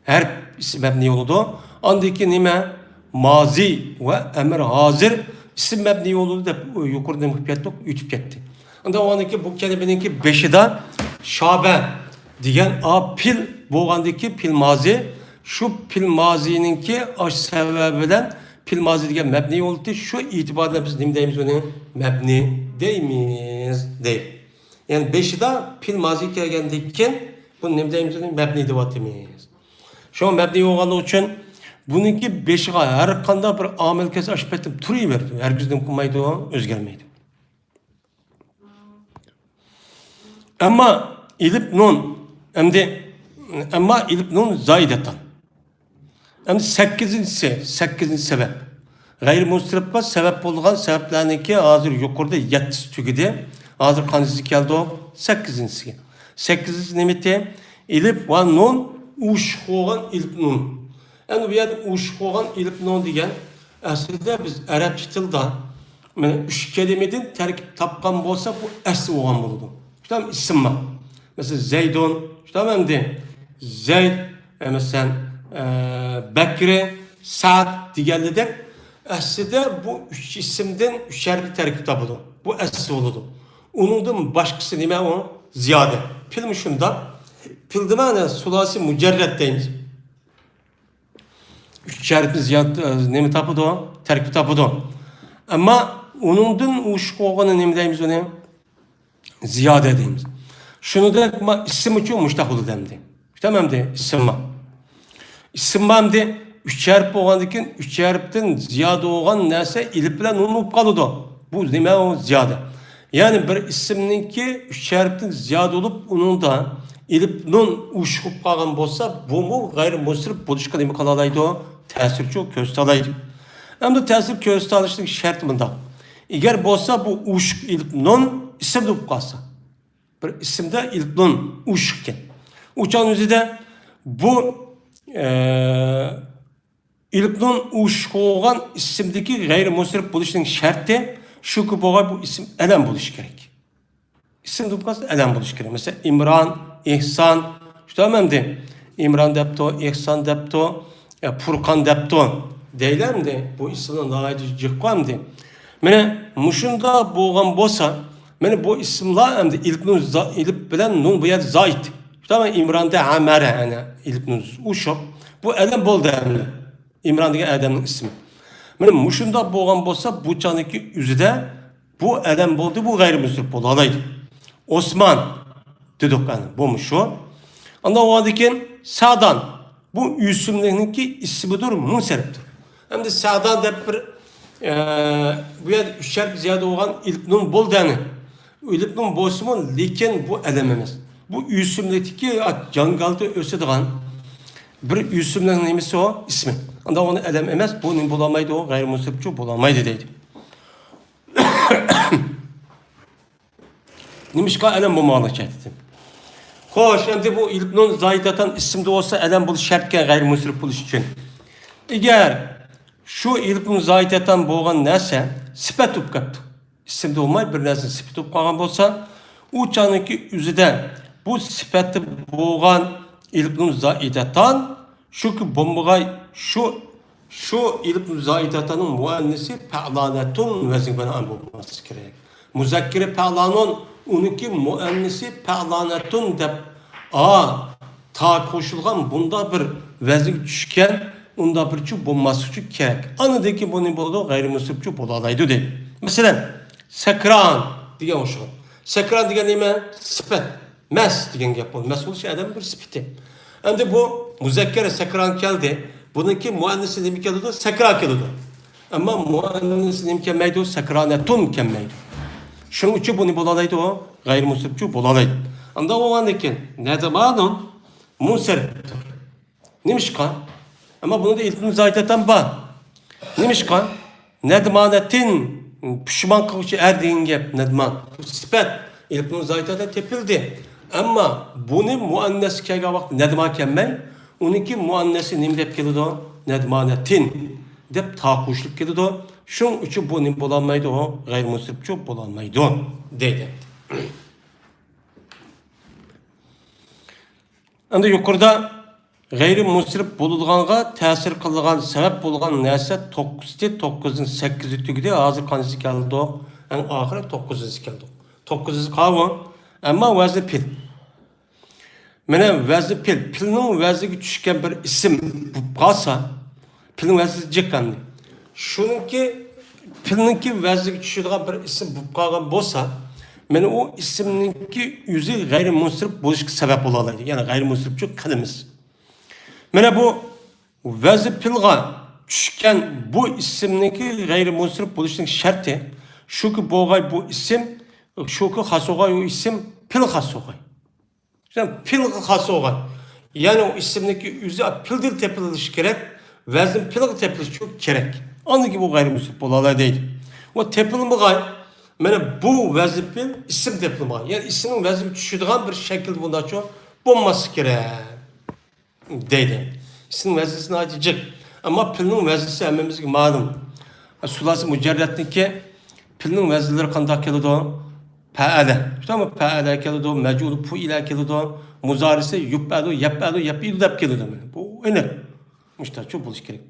ھەرپ ئىسىم مەبنىي بولىدۇ. ئاندىن كېيىن نېمە؟ مازى ۋە ئەمر ھازىر ئىسىم مەبنىي بولىدۇ دەپ يۇقىرىدا نېمە قىلىپ كەتتۇق؟ ئۆتۈپ كەتتى. ئاندىن ئۇنىڭكى بۇ كەلىمىنىڭكى بېشىدا شابە دېگەن ئا پېئىل بولغاندىكى پېئىل مازى، شۇ پېئىل مازىنىڭكى ئاش سەۋەبى بىلەن پېئىل مازى دېگەن مەبنىي بولدى. شۇ ئېتىبار بىلەن بىز نېمە دەيمىز ئۇنى؟ مەبنىي دەيمىز، دەيدۇ. يەنى بېشىدا پېئىل مازى كەلگەندىن كېيىن بۇنى نېمە دەيمىز ئۇنى؟ مەبنىي دەۋاتىمىز. شۇڭا مەبنىي بولغانلىقى ئۈچۈن بۇنىڭكى بېشىغا ھەر قانداق بىر ئامىل كەلسە ئاشۇ پېتىم تۇرۇۋېرىدۇ. ھەرگىز نېمە قىلمايدۇ؟ ئۆزگەرمەيدۇ. ئەمما ئېلىپ نۇن، ئەمدى، ئەمما ئېلىپ نۇن زايىدەتان. ئەمدى سەككىزىنچىسى، سەككىزىنچى سەۋەب. غەيرىي مۇنسەرىپقا سەۋەب بولغان سەۋەبلەرنىڭكى ھازىر يۇقىرىدا يەتتىسى تۈگىدى. ھازىر قانچىسىگە كەلدۇق؟ سەككىزىنچىسىگە. سەككىزىنچىسى نېمىتى؟ ئېلىپ ۋە نۇن ئۇشۇق بولغان ئېلىپ نۇن. ئەمدى بۇ يەردە ئۇشۇق بولغان ئېلىپ نۇن دېگەن ئەسلىدە بىز ئەرەبچە تىلدا مانا ئۈچ كەلىمىدىن تەركىب تاپقان بولسا، بۇ ئەسلى بولغان بولىدۇ. شۇنداقمۇ؟ ئىسىملار. مەسىلەن، زەيدۇن، شۇنداقمۇ ئەمدى؟ زەيد، ئە، مەسىلەن، ئە، بەكرى، سەئد دېگەنلىدەك، ئەسلىدە بۇ ئۈچ ئىسىمدىن ئۈچ ھەرپتىن تەركىب تاپىدۇ. بۇ ئەسلى بولىدۇ. ئۇنىڭدىن باشقىسى نېمە ئۇ؟ زىيادە. پېئىلمۇ شۇنداق. پېئىلدە مانا سۇلاسىي مۇجەررەد دەيمىز. ئۈچ ھەرپنى زىيادە، نېمە تاپىدۇ؟ تەركىب تاپىدۇ. ئەمما ئۇنىڭدىن ئۇشۇق بولغىنى نېمە دەيمىز ئۇنى؟ زىيادە دەيمىز. شۇنىڭدەك ما ئىسىم ئۈچۈن مۇشۇنداق بولىدۇ ئەمدى. شۇنداقمۇ ئەمدى؟ ئىسىمما. ئىسىمما ئەمدى ئۈچ ھەرپ بولغاندىن كېيىن، ئۈچ ھەرپتىن زىيادە بولغان نەرسە ئېلىپ بىلەن نۇن بولۇپ قالىدۇ. بۇ نېمە ئۇ؟ زىيادە. يەنى بىر ئىسىمنىڭكى ئۈچ ھەرپتىن زىيادە بولۇپ، ئۇنىڭدا ئېلىپ نۇن ئۇشۇق بولۇپ قالغان بولسا، بۇمۇ غەيرىي مۇنسەرىپ بولۇشقا نېمە قىلالايدۇ؟ تەسىرچۇ كۆرسىتەلەيدۇ. ئەمدى تەسىر كۆرسىتەلىشنىڭ شەرتى مۇنداق. ئەگەر بولسا بۇ ئۇشۇق ئېلىپ نۇن ئىسىمدا بولۇپ قالسا، بىر ئىسىمدا ئېلىپ نۇن ئۇشۇق ئىكەن. ئۇ چاغنىڭ ئۆزىدە بۇ، ئە، ئېلىپ نۇن ئۇشۇق بولغان ئىسىمدىكى غەيرىي مۇنسەرىپ بولۇشنىڭ شەرتى شۇكى، بولغان بۇ ئىسىم ئەلەم بولۇشى كېرەك. ئىسىم دېيىپ قالسا ئەلەم بولۇشى كېرەك. مەسىلەن، ئىمران، ئېھسان، شۇنداقمۇ ئەمدى؟ ئىمران دەپتۇ، ئېھسان دەپتۇ، ئە، پۇرقان دەپتۇ. دەيلى ئەمدى، بۇ ئىسىملار ناھايىتى جىققۇ ئەمدى. مانا مۇشۇنداق بولغان بولسا، مانا بۇ ئىسىملار ئەمدى ئېلىپ نۇن زا-، ئېلىپ بىلەن نۇن بۇ يەردە زائىد. شۇنداقمۇ؟ ئىمراندا ھەمەرە، ئەنە، ئېلىپ نۇن ئۇشۇپ. بۇ ئەلەم بولدى ئەمدى. ئىمران دېگەن ئادەمنىڭ ئىسمى. مانا مۇشۇنداق بولغان بولسا، بۇ چاغدىكى ئۆزىدە بۇ ئەلەم بولدى، بۇ غەيرىي مۇنسەرىپ بولالايدۇ. ئوسمان دېدۇق، ئەنە، بۇمۇ شۇ. ئاندىن ئۇنىڭدىن كېيىن سەدان. بۇ ئۆسۈملۈكنىڭكى ئىسمىدۇر، مۇنسەرىپتۇر. ئەمدى سەدان دەپ بىر، ئە، بۇ يەردە ئۈچ ھەرپ زىيادە بولغان ئېلىپ نۇن بولدى، ئەنە. ئېلىپ نۇن بولسىمۇ، لېكىن بۇ ئەلەم ئەمەس. بۇ ئۆسۈملۈكتىكى جاڭگالدا ئۆسىدىغان بىر ئۆسۈملۈكنىڭ نېمىسى ئۇ؟ ئىسمى. ئاندىن ئۇنى ئەلەم ئەمەس، بۇ نېمە بولالمايدۇ؟ غەيرىي مۇنسەرىپچۇ بولالمايدۇ دەيدۇ. نېمىشقا ئەلەم بولمىغانلىقى جەھەتتىن؟ خوش، ئەمدى بۇ ئېلىپ نۇن زايىدەتان ئىسىمدا بولسا ئەلەم بولۇشى شەرتكەن، غەيرىي مۇنسەرىپ بولۇش ئۈچۈن. ئەگەر شۇ ئېلىپ نۇن زايىدەتان بولغان نەرسە سۈپەت بولۇپ قاپتۇ. ئىسىمدا بولماي، بىر نەرسە سۈپەت بولۇپ قالغان بولسا، ئۇ چاغنىڭكى ئۆزىدە بۇ سۈپەتتە بولغان ئېلىپ نۇن زايىدەتان شۇكى بولمىغاي، شۇ، شۇ ئېلىپ نۇن زايىدەتاننىڭ مۇئەننىسى پەئلانەتۇن ۋەزنى بىلەن بولماسلىقى كېرەك. مۇزەككىرى پەئلانۇن، ئۇنىڭكى مۇئەننىسى پەئلانەتۇن دەپ، ئا، تا قوشۇلغان بۇنداق بىر ۋەزىنگە چۈشكەن، ئۇنداق بىرچۇ بولماسلىقى كېرەك. ئاندىن كېيىن بۇ نېمە بولىدۇ؟ غەيرىي مۇنسەرىپچۇ بولالايدۇ دەيدۇ. مەسىلەن، سەكران دېگەن ئوخشىغان. سەكران دېگەن نېمە؟ سۈپەت. مەس دېگەن گەپ بولدى. مەس بولۇش ئادەمنىڭ بىر سۈپىتى. ئەمدى بۇ مۇزەككەر سەكران كەلدى. بۇنىڭكى مۇئەننىسى نېمە كېلىدۇ؟ سەكرا كېلىدۇ. ئەمما مۇئەننىسى نېمە كەلمەيدۇ؟ سەكرانەتۇن كەلمەيدۇ. شۇنىڭ ئۈچۈن بۇ نېمە بولالايدۇ؟ غەيرىي مۇنسەرىپچۇ بولالايدۇ. ئانداق بولغاندىكىن، نەدمانۇن مۇنسەرىپتۇر. نېمىشقا؟ ئەمما بۇنىڭدا ئېلىپنۇ زايىدەتەن بار. نېمىشقا؟ نەدمانەتىن، پۇشىمان قىلغۇچى ئەر دېگەن گەپ، نەدمان. بۇ سۈپەت، ئېلىپنۇ زايىدەتەن تېپىلدى. ئەمما بۇنى مۇئەننەسكە كەلگەن ۋاقىت نەدما كەلمەي، ئۇنىڭكى مۇئەننەسى نېمە دەپ كېلىدۇ؟ نەدمانەتىن دەپ تا قوشۇلۇپ كېلىدۇ. شۇنىڭ ئۈچۈن بۇ نېمە بولالمايدۇ؟ غەيرىي مۇنسەرىپچۇ بولالمايدۇ، دەيدۇ. ئەمدى يۇقىرىدا غەيرىي مۇنسەرىپ بولىدىغانغا تەسىر قىلىدىغان سەۋەب بولغان نەرسە توققۇزى، توققۇزدىن سەككىزى تۈگىدى. ھازىر قانچىسى كەلدۇق؟ ئەڭ ئاخىرى توققۇزىنچىسى كەلدۇق. توققۇزىنچىسى قاۋۇ. ئەمما ۋەزنى پىل. مانا ۋەزنى پىل. پىلنىڭ ۋەزنىگە چۈشكەن بىر ئىسىم بولۇپ قالسا، پىلنىڭ ۋەزنى جىق ئەمدى. شۇنىڭكى پىلنىڭكى ۋەزنىگە چۈشىدىغان بىر ئىسىم بولۇپ قالغان بولسا، مانا ئۇ ئىسىمنىڭكى ئۆزى غەيرىي مۇنسەرىپ بولۇشقا سەۋەب بولالايدۇ. يەنى غەيرىي مۇنسەرىپچۇ قىلىمىز. مانا بۇ ۋەزنى پىلغا چۈشكەن بۇ ئىسىمنىڭكى غەيرىي مۇنسەرىپ بولۇشىنىڭ شەرتى شۇكى، بولغاي بۇ ئىسىم، شۇكى خاس بولغاي ئۇ ئىسىم پىل خاس بولغاي. پىلغا خاس بولغان. يەنى ئۇ ئىسىمنىڭكى ئۆزى پىلدىن تېپىلىشى كېرەك، ۋەزن پىلغا تېپىلىشى كېرەك. ئاندىن كېيىن بۇ غەيرىي مۇنسەرىپ بولالايدۇ دەيدۇ. ئۇ تېپىلمىغان، مانا بۇ ۋەزن پىل ئىسىم تېپىلمىغان. يەنى ئىسىمنىڭ ۋەزنىگە چۈشىدىغان بىر شەكىل بۇنداقچۇ بولماسلىقى كېرەك. دەيدۇ. ئىسىمنىڭ ۋەزنىسى ناھايىتى جىق. ئەمما پىلنىڭ ۋەزنىسى ھەممىمىزگە مەلۇم. سۇلاسى مۇجەررەتنىڭكى پىلنىڭ ۋەزنلىرى قانداق كېلىدۇ؟ پەئەلە. شۇنداقمۇ؟ پەئەلە كېلىدۇ، مەجھۇلى پۇئىلە كېلىدۇ، مۇزارىسى يۇپئەلۇ، يەپئەلۇ، يەپئىلۇ دەپ كېلىدۇ. بۇ ئېنىق. مۇشۇنداقچۇ بولۇشى كېرەك.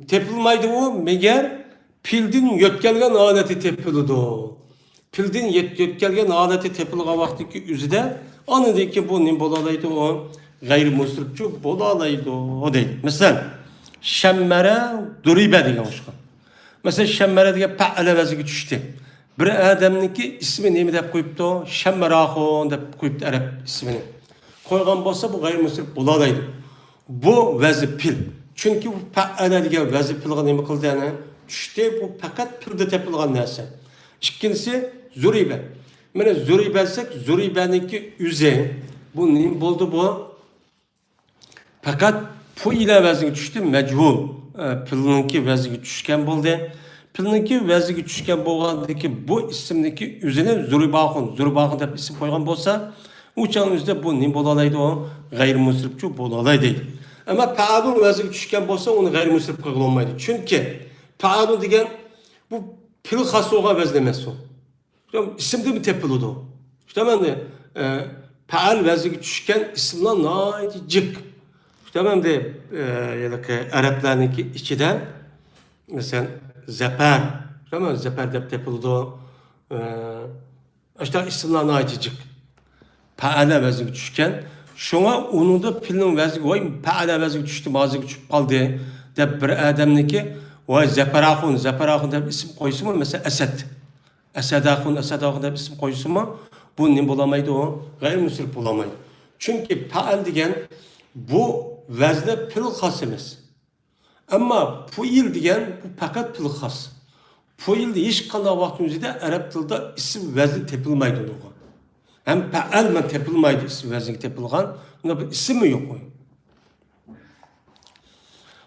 تېپىلمايدۇ ئۇ، مەگەر پىلدىن يۆتكەلگەن ھالەتتە تېپىلىدۇ. پىلدىن يۆت-، يۆتكەلگەن ھالەتتە تېپىلغان ۋاقتىدىكى ئۆزىدە، ئاندىن كېيىن بۇ نېمە بولالايدۇ ئۇ؟ غەيرىي مۇنسەرىپچۇ بولالايدۇ دەيدۇ. مەسىلەن، شەممەرە، دۇرىبە دېگەن ئوخشىغان. مەسىلەن، شەممەرە دېگەن پەئەلە ۋەزنىگە چۈشتى. بىر ئادەمنىڭكى ئىسمى نېمە دەپ قويۇپتۇ؟ شەممەراخۇن دەپ قويۇپتۇ ئەرەب ئىسمىنى. قويغان بولسا، بۇ غەيرىي مۇنسەرىپ بولالايدۇ. بۇ ۋەزنى پىل. چۈنكى بۇ پەئەلە دېگەن ۋەزنى پىلغا نېمە قىلدى؟ يەنى چۈشتى. بۇ پەقەت پىلدە تېپىلغان نەرسە. ئىككىنچىسى، زۇرىبە. مانا زۇرىبە دېسەك، زۇرىبەنىڭكى ئۆزى. بۇ نېمە بولدى بۇ؟ پەقەت پۇئىلە ۋەزنىگە چۈشتى، مەجھۇل. ئە، پىلنىڭكى ۋەزنىگە چۈشكەن بولدى. پىلنىڭكى ۋەزنىگە چۈشكەن بولغاندىكى بۇ ئىسىمنىڭكى ئۆزىنى زۇرىباخۇن، زۇرباخۇن دەپ ئىسىم قويغان بولسا، ئۇ چاغنىڭ ئۆزىدە بۇ نېمە بولالايدۇ؟ غەيرىي مۇنسەرىپچۇ بولالايدۇ. ئەمما پەئەلۇن ۋەزنىگە چۈشكەن بولسا، ئۇنى غەيرىي مۇنسەرىپ قىلغىلى بولمايدۇ. چۈنكى پەئەلۇن دېگەن بۇ پىل خاس بولغان ۋەزىن ئەمەس ئۇ. ئىسىمدىنمۇ تېپىلىدۇ. شۇنداق ئەمدى، ئە، پەئەل ۋەزنىگە چۈشكەن ئىسىملار ناھايىتى جىق. شۇنداق ئەمدى، ئە، ھېلىقى ئەرەبلەرنىڭكى ئىچىدە، مەسىلەن، زەپەر. شۇنداق زەپەر دەپ تېپىلىدۇ. ئە، ئاشۇنداق ئىسىملار ناھايىتى جىق. پەئەلە ۋەزنىگە چۈشكەن. شۇڭا ئۇنىڭدا پىلنىڭ ۋەزنىگە، ۋاي، پەئەلە ۋەزنىگە چۈشتى، مازىگە چۈشۈپ قالدى، دەپ بىر ئادەمنىڭكى، ۋاي، زەپەراخۇن، زەپەراخۇن دەپ ئىسىم قويسىمۇ، مەسىلەن، ئەسەد. ئەسەداخۇن، ئەسەداخۇن دەپ ئىسىم قويسىمۇ، بۇ نېمە بولالمايدۇ؟ غەيرىي مۇنسەرىپ بولالمايدۇ. چۈنكى پەئەل دېگەن بۇ ۋەزنى پىل خاس ئەمەس. ئەمما پۇئىل دېگەن بۇ پەقەت پىل خاس. پۇئىلدا ھېچقانداق ۋاقىتنىڭ ئۆزىدە ئەرەب تىلىدا ئىسىم ۋەزنى تېپىلمايدۇ ئۇنىڭغا. ھەم پەئەل مەن تېپىلمايدۇ، ئىسىم ۋەزنىگە تېپىلغان. ئۇنىڭ بىر ئىسمى يوق ئۇ.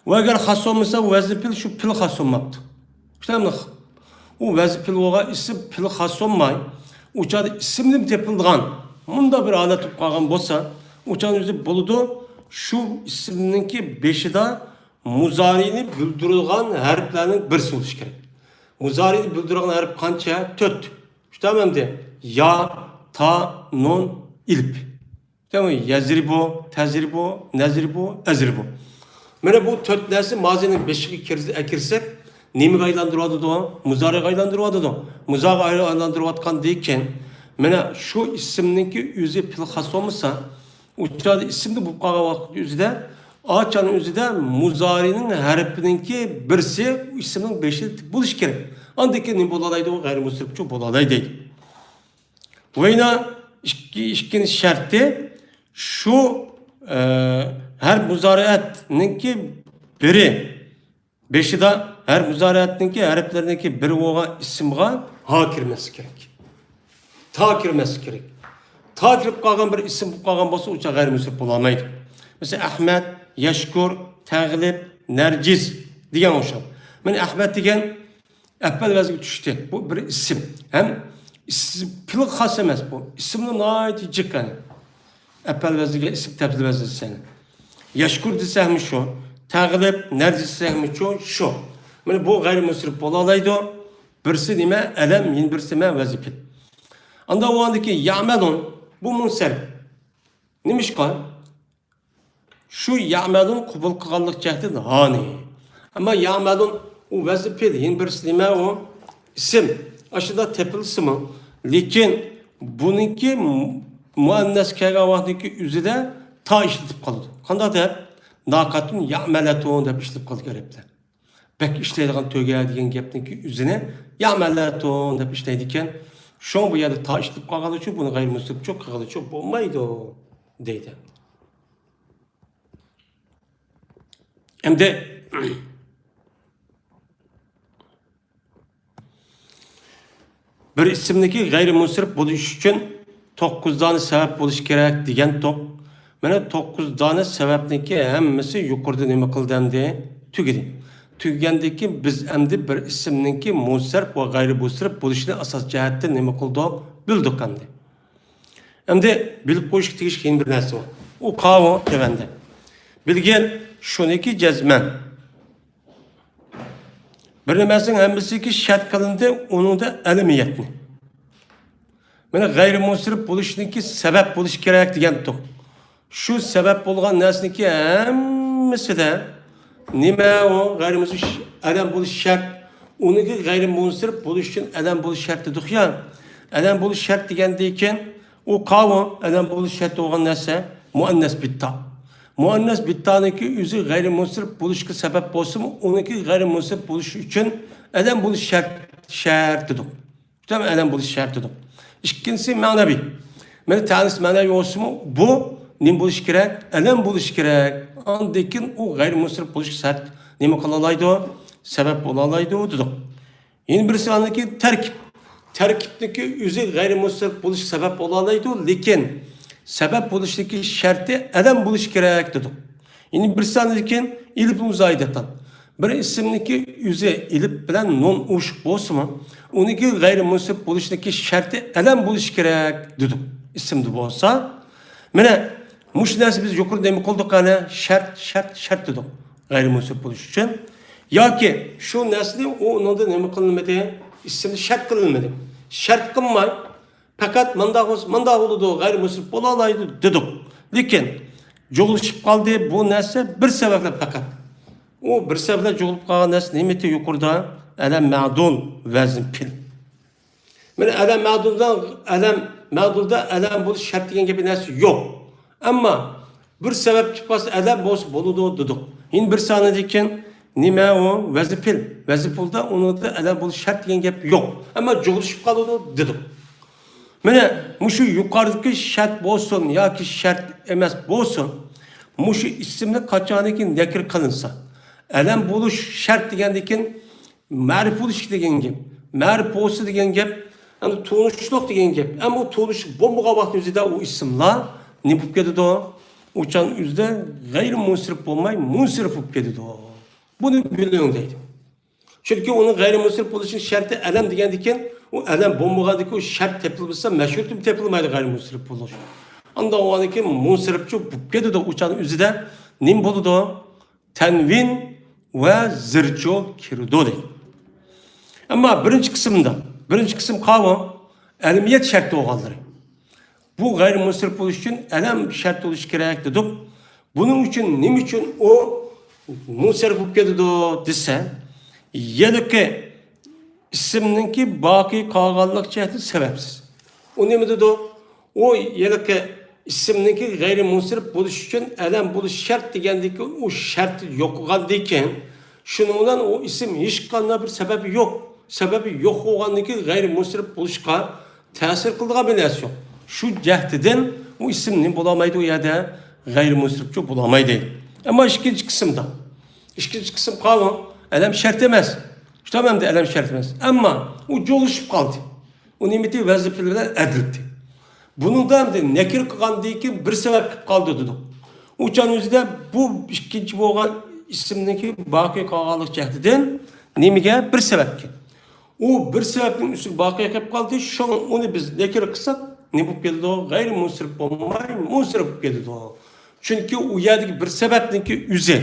ۋە ئەگەر خاس بولمىسا، ۋەزنى پىل، شۇ پىل خاس بولماپتۇ. شۇنداقمۇ؟ ئۇ ۋەزنى پىل بولغان ئىسىم پىل خاس بولماي، ئۇ چاغدا ئىسىمدىن تېپىلىدىغان مۇنداق بىر ھالەت بولۇپ قالغان بولسا، ئۇ چاغدا ئۆزى بولىدۇ، شۇ ئىسىمنىڭكى بېشىدا مۇزارىنى بىلدۈرىدىغان ھەرپلەرنىڭ بىرسى بولۇشى كېرەك. مۇزارىنى بىلدۈرىدىغان ھەرپ قانچە؟ تۆت. شۇنداقمۇ ئەمدى؟ يا، تا، نۇن، ئېلىپ. دەيمەن، يەزرىبۇ، تەزرىبۇ، نەزرىبۇ، ئەزرىبۇ. مانا بۇ تۆت نەرسە مازىنىڭ بېشىغا كىرز-، ئەكىرسەك، نېمىگە ئايلاندۇرۇۋاتىدۇ؟ مۇزارىغا ئايلاندۇرۇۋاتىدۇ. مۇزارىغا ئايلاندۇرۇۋاتقاندىن كېيىن، مانا شۇ ئىسىمنىڭكى ئۆزى پېئىل خاس بولمىسا، ئۇ چاغدا ئىسىمدا بولۇپ قالغان ۋاقىت ئۆزىدە، ئاچانىڭ ئۆزىدە مۇزارىنىڭ ھەرپىنىڭكى بىرسى ئىسىمنىڭ بېشىدا بولۇشى كېرەك. ئاندىن كېيىن نېمە بولالايدۇ؟ غەيرىي مۇنسەرىپچۇ بولالايدۇ. ۋەينا ئىككى، ئىككىنچى شەرتى شۇ، ئە، ھەرپ مۇزارىئەتنىڭكى بىرى، بېشىدا ھەرپ مۇزارىئەتنىڭكى ھەرپلىرىنىڭكى بىرى بولغان ئىسىمغا ھا كىرمەسلىكى كېرەك. تا كىرمەسلىكى كېرەك. تا كىرىپ قالغان بىر ئىسىم بولۇپ قالغان بولسا، ئۇ چاغ غەيرىي مۇنسەرىپ بولالمايدۇ. مەسىلەن، ئەخمەت، يەشكۇر، تەغلىب، نەرجىس دېگەن ئوخشاش. مانا ئەخمەت دېگەن ئەپئەل ۋەزنىگە چۈشتى. بۇ بىر ئىسىم. ھەم ئىسىم پېئىلغا خاس ئەمەس بۇ. ئىسىملا ناھايىتى جىق، يەنى. ئەپئەل ۋەزنىگە ئىسىم تەبدىل ۋەزنى دېسەڭ. يەشكۇر دېسەكمۇ شۇ. تەغلىب، نەرجىس دېسەكمۇ شۇ، شۇ. مانا بۇ غەيرىي مۇنسەرىپ بولالايدۇ. بىرسى نېمە؟ ئەلەم، يەنە بىرسى نېمە؟ ۋەزنى پېئىل. ئاندا ئۇ ئاندىكى يەئمەلۇن. بۇ مۇنسەرىپ. نېمىشقا؟ شۇ يەئمەلۇن قوبۇل قىلغانلىق جەھەتتىن ھانى. ئەمما يەئمەلۇن ئۇ ۋەزنى پېئىل، يەنە بىرسى نېمە ئۇ؟ ئىسىم. ئاشۇنداق تېپىلسىمۇ، لېكىن بۇنىڭكى مۇ-، مۇئەننەس كەلگەن ۋاقىتتىكى ئۆزىدە تا ئىشلىتىپ قالىدۇ. قانداق دەپ؟ ناقاتۇن يەئمەلەتۇن دەپ ئىشلىتىپ قالىدۇ ئەرەبلەر. بەك ئىشلەيدىغان تۆگە دېگەن گەپنىڭكى ئۆزىنى يەئمەلەتۇن دەپ ئىشلەيدىكەن. شۇڭا بۇ يەردە تا ئىشلىتىپ قالغانلىقى ئۈچۈن بۇنى غەيرىي مۇنسەرىپچۇ قىلغىلىچۇ بولمايدۇ دەيدۇ. ئەمدى بىر ئىسىمنىڭكى غەيرىي مۇنسەرىپ بولۇش ئۈچۈن توققۇز دانە سەۋەب بولۇشى كېرەك دېگەنتۇق. مانا توققۇز دانە سەۋەبنىڭكى ھەممىسى يۇقىرىدا نېمە قىلدى ئەمدى؟ تۈگىدى. تۈگىگەندىن كېيىن بىز ئەمدى بىر ئىسىمنىڭكى مۇنسەرىپ ۋە غەيرىي مۇنسەرىپ بولۇشىنى ئاساس جەھەتتىن نېمە قىلدۇق؟ بىلدۇق ئەمدى. ئەمدى بىلىپ قويۇشقا تېگىشلىك يەنە بىر نەرسە بار. ئۇ قاۋۇ تۆۋەندە. بىلگىن شۇنىكى جەزمەن. بىر نېمەسىنىڭ ھەممىسىگە شەرت قىلىندى، ئۇنىڭدا ئەلىمىيەتنى. مانا غەيرىي مۇنسەرىپ بولۇشنىڭكى سەۋەب بولۇشى كېرەك دېگەنتۇق. شۇ سەۋەب بولغان نەرسىنىڭكى ھەممىسىدە نېمە ئۇ؟ غەيرىي مۇنسەرىپ ئەلەم بولۇشى شەرت. ئۇنىڭكى غەيرىي مۇنسەرىپ بولۇش ئۈچۈن ئەلەم بولۇش شەرت دېدۇق يا. ئەلەم بولۇش شەرت دېگەندىن كېيىن ئۇ قاۋۇ، ئەلەم بولۇش شەرت بولغان نەرسە مۇئەننەس بىتتا. مۇئەننەس بىتتانىڭكى ئۆزى غەيرىي مۇنسەرىپ بولۇشقا سەۋەب بولسىمۇ، ئۇنىڭكى غەيرىي مۇنسەرىپ بولۇشى ئۈچۈن ئەلەم بولۇش شەرت، شەرت دېدۇق. ئەلەم بولۇش شەرت دېدۇق. ئىككىنچىسى مەنەۋى. مانا تەنىس مەنەۋى بولسىمۇ، بۇ نېمە بولۇشى كېرەك؟ ئەلەم بولۇشى كېرەك. ئاندىن كېيىن ئۇ غەيرىي مۇنسەرىپ بولۇشقا شەرت نېمە قىلالايدۇ؟ سەۋەب بولالايدۇ دېدۇق. يەنە بىرسى ئاندىن كېيىن تەركىب. تەركىبنىڭكى ئۆزى غەيرىي مۇنسەرىپ بولۇش سەۋەب بولالايدۇ، لېكىن سەۋەب بولۇشنىڭكى شەرتى ئەلەم بولۇشى كېرەك دېدۇق. يەنە بىرسى ئاندىن كېيىن ئېلىپ زايىدەتان. بىر ئىسىمنىڭكى ئۆزى ئېلىپ بىلەن نۇن ئوشۇق بولسىمۇ، ئۇنىڭكى غەيرىي مۇنسەرىپ بولۇشنىڭكى شەرتى ئەلەم بولۇشى كېرەك دېدۇق. ئىسىمدا بولسا، مانا مۇشۇ نەرسە بىز يۇقىرىدا نېمە قىلدۇق ئەنە؟ شەرت، شەرت، شەرت دېدۇق. غەيرىي مۇنسەرىپ بولۇش ئۈچۈن. ياكى شۇ نەرسىنى ئۇ ئۇنىڭدا نېمە قىلىنمىدى؟ ئىسىمدا شەرت قىلىنمىدى. شەرت قىلماي، پەقەت مانداق بولسا، مانداق بولىدۇ، غەيرىي مۇنسەرىپ بولالايدۇ دېدۇق. لېكىن جۇغلىشىپ قالدى بۇ نەرسە بىر سەۋەبلەر پەقەت. ئۇ بىر سەۋەبلەر جۇغلىنىپ قالغان نەرسە نېمىدى يۇقىرىدا؟ ئەلەم مەدۇل، ۋەزن پېئىل. مانا ئەلەم مەدۇلدا، ئەلەم مەدۇلدا ئەلەم بولۇش شەرت دېگەن گەپ نەرسە يوق. ئەمما بىر سەۋەب چىقىپ قالسا ئەلەم بولسا بولىدۇ دېدۇق. يەنە بىر سانىدىن كېيىن نېمە ئۇ؟ ۋەزن پېئىل. ۋەزن پېئىلدا ئۇنىڭدا ئەلەم بولۇش شەرت دېگەن گەپ يوق. ئەمما جۇغلىشىپ قالىدۇ دېدۇق. مانا مۇشۇ يۇقىرىدىكى شەرت بولسۇن ياكى شەرت ئەمەس بولسۇن، مۇشۇ ئىسىملىك قاچانكى نەكىر قىلىنسا، ئەلەم بولۇش شەرت دېگەندىن كېيىن مەرىپ بولۇش دېگەن گەپ، مەرىپ بولسا دېگەن گەپ، ئەمدى تونۇشلۇق دېگەن گەپ. ئەمما ئۇ تونۇشلۇق بولمىغان ۋاقىت ئۆزىدە ئۇ ئىسىملار نېمە بولۇپ كېتىدۇ؟ ئۇچان ئۆزىدە غەيرىي مۇنسىرىپ بولماي، مۇنسىرىپ بولۇپ كېتىدۇ. بۇنى بىلىڭ دەيدۇ. چۈنكى ئۇنىڭ غەيرىي مۇنسىرىپ بولۇشىنىڭ شەرتى ئەلەم دېگەندىكىن، ئۇ ئەلەم بولمىغاندىكىن ئۇ شەرت تېپىلمىسا، مەشھۇرتىن تېپىلمايدۇ غەيرىي مۇنسىرىپ بولۇش. ئاندىن ئۇنىڭدىن كېيىن مۇنسىرىپچۇ بولۇپ كېتىدۇ، ئۇچان ئۆزىدە نېمە بولىدۇ؟ تەنۋىن ۋە زىرچۇ كىرىدۇ دەيدۇ. ئەمما بىرىنچى قىسىمدا، بىرىنچى قىسىم قاۋۇ، ئەلىمىيەت شەرتى بولغانلىرى. بۇ غەيرىي مۇنسەرىپ بولۇش ئۈچۈن ئەلەم شەرت بولۇشى كېرەك دېدۇق. بۇنىڭ ئۈچۈن نېمە ئۈچۈن ئۇ مۇنسەرىپ بولۇپ كېتىدۇ دېسە، ھېلىقى ئىسىمنىڭكى باقىي قالغانلىق جەھەتتىن سەۋەبسىز. ئۇ نېمە دېدۇق؟ ئۇ ھېلىقى ئىسىمنىڭكى غەيرىي مۇنسەرىپ بولۇش ئۈچۈن ئەلەم بولۇش شەرت دېگەندىكىن، ئۇ شەرت يوقىغاندىكىن، شۇنىڭ بىلەن ئۇ ئىسىم ھېچقانداق بىر سەۋەبى يوق. سەۋەبى يوق بولغاندىكىن غەيرىي مۇنسەرىپ بولۇشقا تەسىر قىلىدىغان بىر نەرسە يوق. شۇ جەھەتتىن ئۇ ئىسىم نېمە بولالمايدۇ، ئۇ يەردە غەيرىي مۇنسەرىپچۇ بولالمايدۇ. ئەمما ئىككىنچى قىسىمدا، ئىككىنچى قىسىم قاۋۇ، ئەلەم شەرت ئەمەس. شۇنداقمۇ ئەمدى ئەلەم شەرت ئەمەس. ئەمما ئۇ جۇغلىشىپ قالدى. ئۇ نېمىتى ۋەزىپىلىرى بىلەن ئەدىلدى. بۇنىڭدا ئەمدى نەكىر قىلغاندىن كېيىن بىر سەۋەب كېلىپ قالدى دېدۇق. ئۇ چاغنىڭ ئۆزىدە بۇ ئىككىنچى بولغان ئىسىمنىڭكى باقىي قالغانلىق جەھىتىدىن نېمىگە؟ بىر سەۋەبكە. ئۇ بىر سەۋەبنىڭ ئۈستىگە باقىي قېلىپ قالدى. شۇڭا ئۇنى بىز نەكىر قىلساق، نېمە بولۇپ كېتىدۇ؟ غەيرىي مۇنسەرىپ بولماي، مۇنسەرىپ بولۇپ كېتىدۇ. چۈنكى ئۇ يەردىكى بىر سەۋەبنىڭكى ئۆزى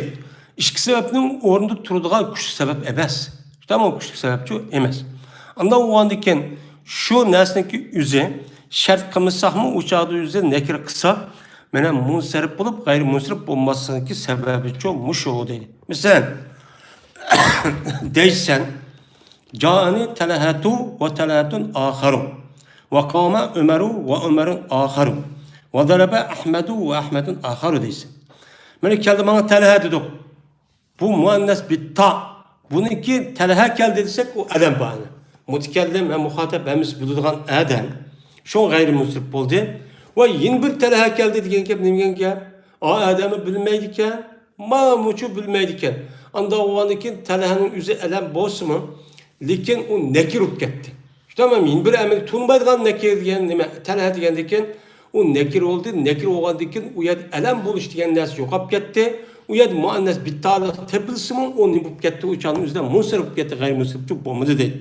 ئىككى سەۋەبنىڭ ئورنىدا تۇرىدىغان كۈچلۈك سەۋەب ئەمەس. شۇنداقمۇ؟ كۈچلۈك سەۋەبچۇ ئەمەس. ئانداق بولغاندىكىن شۇ نەرسىنىڭكى ئۆزى شەرت قىلمىساقمۇ، ئۇ چاغدا ئۆزى نەكىر قىلساق، مانا مۇنسەرىپ بولۇپ، غەيرىي مۇنسەرىپ بولماسلىقنىڭكى سەۋەبىچۇ مۇشۇ دەيدۇ. مەسىلەن، دەيسەن، جائەنى تەلھەتۇ ۋە تەلھەتۇن ئاخەرۇ ۋە قامە ئۆمەرۇ ۋە ئۆمەرۇن ئاخەرۇ ۋە زەرەبە ئەھمەدۇ ۋە ئەھمەدۇن ئاخەرۇ دەيسەن. مانا كەلدى ماڭا تەلھە دېدۇق. بۇ مۇئەننەس بىتتا. بۇنىڭكى تەلھە كەلدى دېسەك، ئۇ ئادەم بار. مۇتەكەللىم ھەم مۇخاتەب ھەممىسى بىلىدىغان ئادەم. شۇڭا غەيرىي مۇنسەرىپ بولدى. ۋە يەنە بىر تەلھە كەلدى دېگەن گەپ نېمە دېگەن گەپ؟ ئا ئادەممۇ بىلمەيدىكەن، مانا مۇچۇ بىلمەيدىكەن. ئانداق بولغاندىن كېيىن تەلھەنىڭ ئۆزى ئەلەم بولسىمۇ، لېكىن ئۇ نەكىر بولۇپ كەتتى. شۇنداقمۇ؟ يەنە بىر ئەمەل تونۇمايدىغان نەكىر دېگەن نېمە؟ تەلھە دېگەندىن كېيىن ئۇ نەكىر بولدى. نەكىر بولغاندىن كېيىن ئۇ يەردە ئەلەم بولۇش دېگەن نەرسە يوقاپ كەتتى. ئۇ يەردە مۇئەننەس بىتتالىق تېپىلسىمۇ، ئۇ نېمە بولۇپ كەتتى؟ ئۇ چاغنىڭ ئۆزىدە مۇنسەرىپ بولۇپ كەتتى، غەيرىي مۇنسەرىپچۇ بولمىدى دەيدۇ.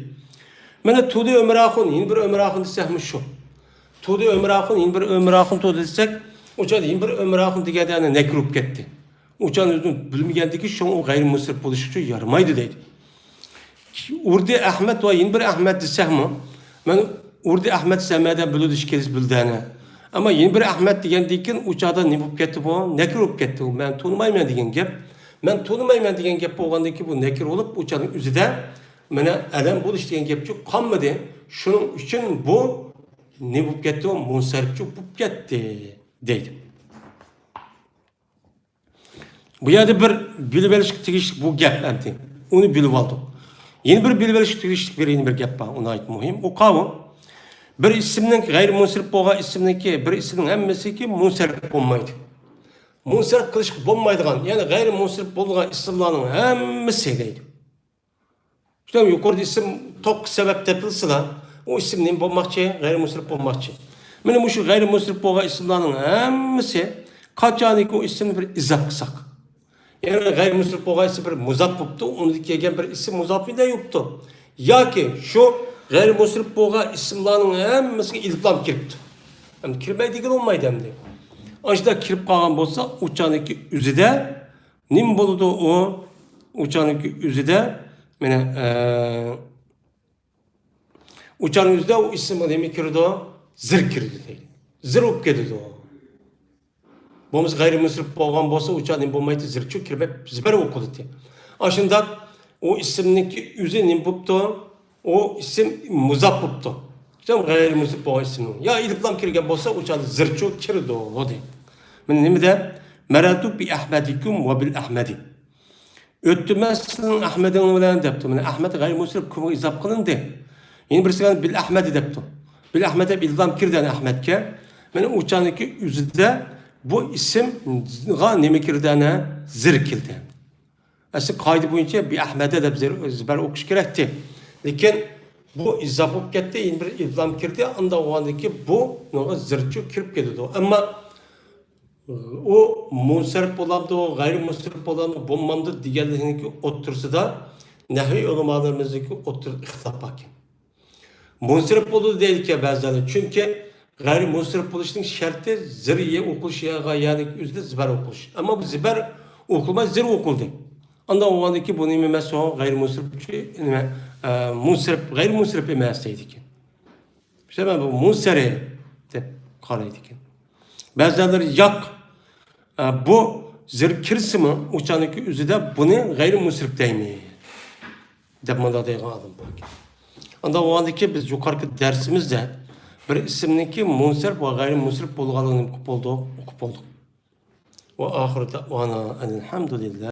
مانا تۇدى ئۆمراخۇن، يەنە بىر ئۆمراخۇن دېسەكمۇ شۇ. تۇدى ئۆمراخۇن، يەنە بىر ئۆمراخۇن تۇدى دېسەك، ئۇ چاغدا يەنە بىر ئۆمراخۇن دېگەندە يەنە نەكىر بولۇپ كەتتى. ئۇ چاغنى ئۆزىنى بىلمىگەندىكى شۇڭا ئۇ غەيرىي مۇنسەرىپ بولۇشقا يارىمايدۇ دەيدۇ. ئۇردى ئەھمەد ۋە يەنە بىر ئەھمەد دېسەكمۇ، مەن ئۇردى ئەھمەد دېسەم، مەدەم بىلىدۇ ئىككىلىسى بىلدەنە. ئەمما يەنە بىر ئەھمەد دېگەندىن كېيىن ئۇ چاغدا نېمە بولۇپ كەتتى بۇ؟ نەكىر بولۇپ كەتتى. ئۇ مەن تونۇمايمەن دېگەن گەپ. مەن تونۇمايمەن دېگەن گەپ بولغاندىن كېيىن بۇ نەكىر بولۇپ، ئۇ چاغنىڭ ئۆزىدە مانا ئەلەم بولۇش دېگەن گەپچۇ قالمىدى. شۇنىڭ ئۈچۈن بۇ نېمە بولۇپ كەتتى؟ ئۇ مۇنسەرىپچۇ بولۇپ كەتتى دەيدۇ. بۇ يەردە بىر بىلىۋېلىشقا تېگىشلىك بۇ گەپ ئەمدى. ئۇنى بىلىۋالدۇق. يەنە بىر بىلىۋېلىشقا تېگىشلىك بىر، يەنە بىر گەپ بار. ئۇ ناھايىتى مۇھىم. ئۇ قاۋۇ. بىر ئىسىمنىڭ، غەيرىي مۇنسەرىپ بولغان ئىسىمنىڭكى، بىر ئىسىمنىڭ ھەممىسىكى مۇنسەرىپ بولمايدۇ. مۇنسەرىپ قىلىشقا بولمايدىغان، يەنى غەيرىي مۇنسەرىپ بولىدىغان ئىسىملارنىڭ ھەممىسى دەيدۇ. شۇنداق يۇقىرىدا ئىسىم توققۇز سەۋەب تېپىلسىلا، ئۇ ئىسىم نېمە بولماقچى؟ غەيرىي مۇنسەرىپ بولماقچى. مانا مۇشۇ غەيرىي مۇنسەرىپ بولغان ئىسىملارنىڭ ھەممىسى قاچانكى ئۇ ئىسىمنى بىر ئىزاپ قىلساق. يەنى غەيرىي مۇنسەرىپ بولغان ئىسىم بىر مۇزاپ بوپتۇ، ئۇنىڭدىن كەلگەن بىر ئىسىم مۇزاپىن ئىلەيھ بوپتۇ. ياكى شۇ غەيرىي مۇنسەرىپ بولغان ئىسىملارنىڭ ھەممىسىگە ئېلىپلام كىرىپتۇ. ئەمدى كىرمەي دېگىلى بولمايدۇ ئەمدى. ئاشۇنداق كىرىپ قالغان بولسا، ئۇ چاغنىڭكى ئۆزىدە نېمە بولىدۇ ئۇ؟ ئۇ چاغنىڭكى ئۆزىدە، مانا، ئە، ئۇ چاغنىڭ ئۆزىدە ئۇ ئىسىمغا نېمە كىرىدۇ؟ زىر كىرىدۇ دەيدۇ. زىر بولۇپ كېتىدۇ. بولمىسا غەيرىي مۇنسەرىپ بولغان بولسا، ئۇ چاغ نېمە بولمايتتى؟ زىرچۇ كىرمەي، زىبەر ئوقۇلاتتى. ئاشۇنداق ئۇ ئىسىمنىڭكى ئۆزى نېمە بوپتۇ؟ ئۇ ئىسىم مۇزاپ بوپتۇ. شۇنداق غەيرىي مۇنسەرىپ بولغان ئىسىمنىڭ. يا ئېلىپلام كىرگەن بولسا، ئۇ چاغدا زىرچۇ كىرىدۇ دەيدۇ. مانا نېمىدە؟ مەرەرتۇ بى ئەھمەدىكۇم ۋە بىل ئەھمەدى. ئۆتتۈم مەن سىزنىڭ ئەھمىدىڭلار بىلەن دەپتۇ. مانا ئەھمەد غەيرىي مۇنسەرىپ كىمغا ئىزاپ قىلىندى. يەنە بىرسىگە بىل ئەھمەدى دەپتۇ. بىل ئەھمەد دەپ ئىدغام كىردى ئەھمەدكە. مانا ئۇ چاغنىڭكى ئۆزىدە بۇ ئىسىمغا نېمە كىردى ئەنە؟ زىر كىردى. ئەسلى قائىدە بويىچە بى ئەھمەدە دەپ زىر، زىبەر ئوقۇش كېرەكتى. لېكىن بۇ ئىزاپ بولۇپ كەتتى، يەنە بىر ئىدغام كىردى. ئانداق بولغاندىن كېيىن بۇنىڭغا زىرچۇ كىرىپ كېتىدۇ. ئەمما ئۇ مۇنسەرىپ بولامدۇ، غەيرىي مۇنسەرىپ بولامدۇ، بولمامدۇ دېگەنلىكنىڭكى ئوتتۇرىسىدا نەھۋىي ئۆلىمالىرىمىزنىڭكى ئوتتۇرىدا ئىختىلاپ باركەن. مۇنسەرىپ بولىدۇ دەيدىكەن بەزىلەر. چۈنكى غەيرىي مۇنسەرىپ بولۇشنىڭ شەرتى زىر يە ئوقۇلۇش يەرگە، يەرنىڭ ئۆزىدە زىبەر ئوقۇلۇش. ئەمما بۇ زىبەر ئوقۇلماي، زىر ئوقۇلدى. ئانداق بولغاندىن كېيىن بۇ نېمە ئەمەس، ئۇ غەيرىي مۇنسەرىپ، نېمە، ئە، مۇنسەرىپ، غەيرىي مۇنسەرىپ ئەمەس دەيدىكەن. شۇنداق بۇ مۇنسەرىپ دەپ قارايدىكەن. بەزىلەر ياق، ئە، بۇ زىر كىرسىمۇ ئۇ چاغنىڭكى ئۆزىدە بۇنى غەيرىي مۇنسەرىپ دەيمىز دەپ مۇنداق دەيدىغان ئادەم باركەن. ئانداق بولغاندىكى بىز يۇقىرىقى دەرسىمىزدە بىر ئىسىمنىڭكى مۇنسەرىپ ۋە غەيرىي مۇنسەرىپ بولغانلىقىنى ئۇقۇپ بولدۇق، ئۇقۇپ بولدۇق. ۋە ئاخىرى دەئۋانا ئەنىل ھەمدۇلىللا.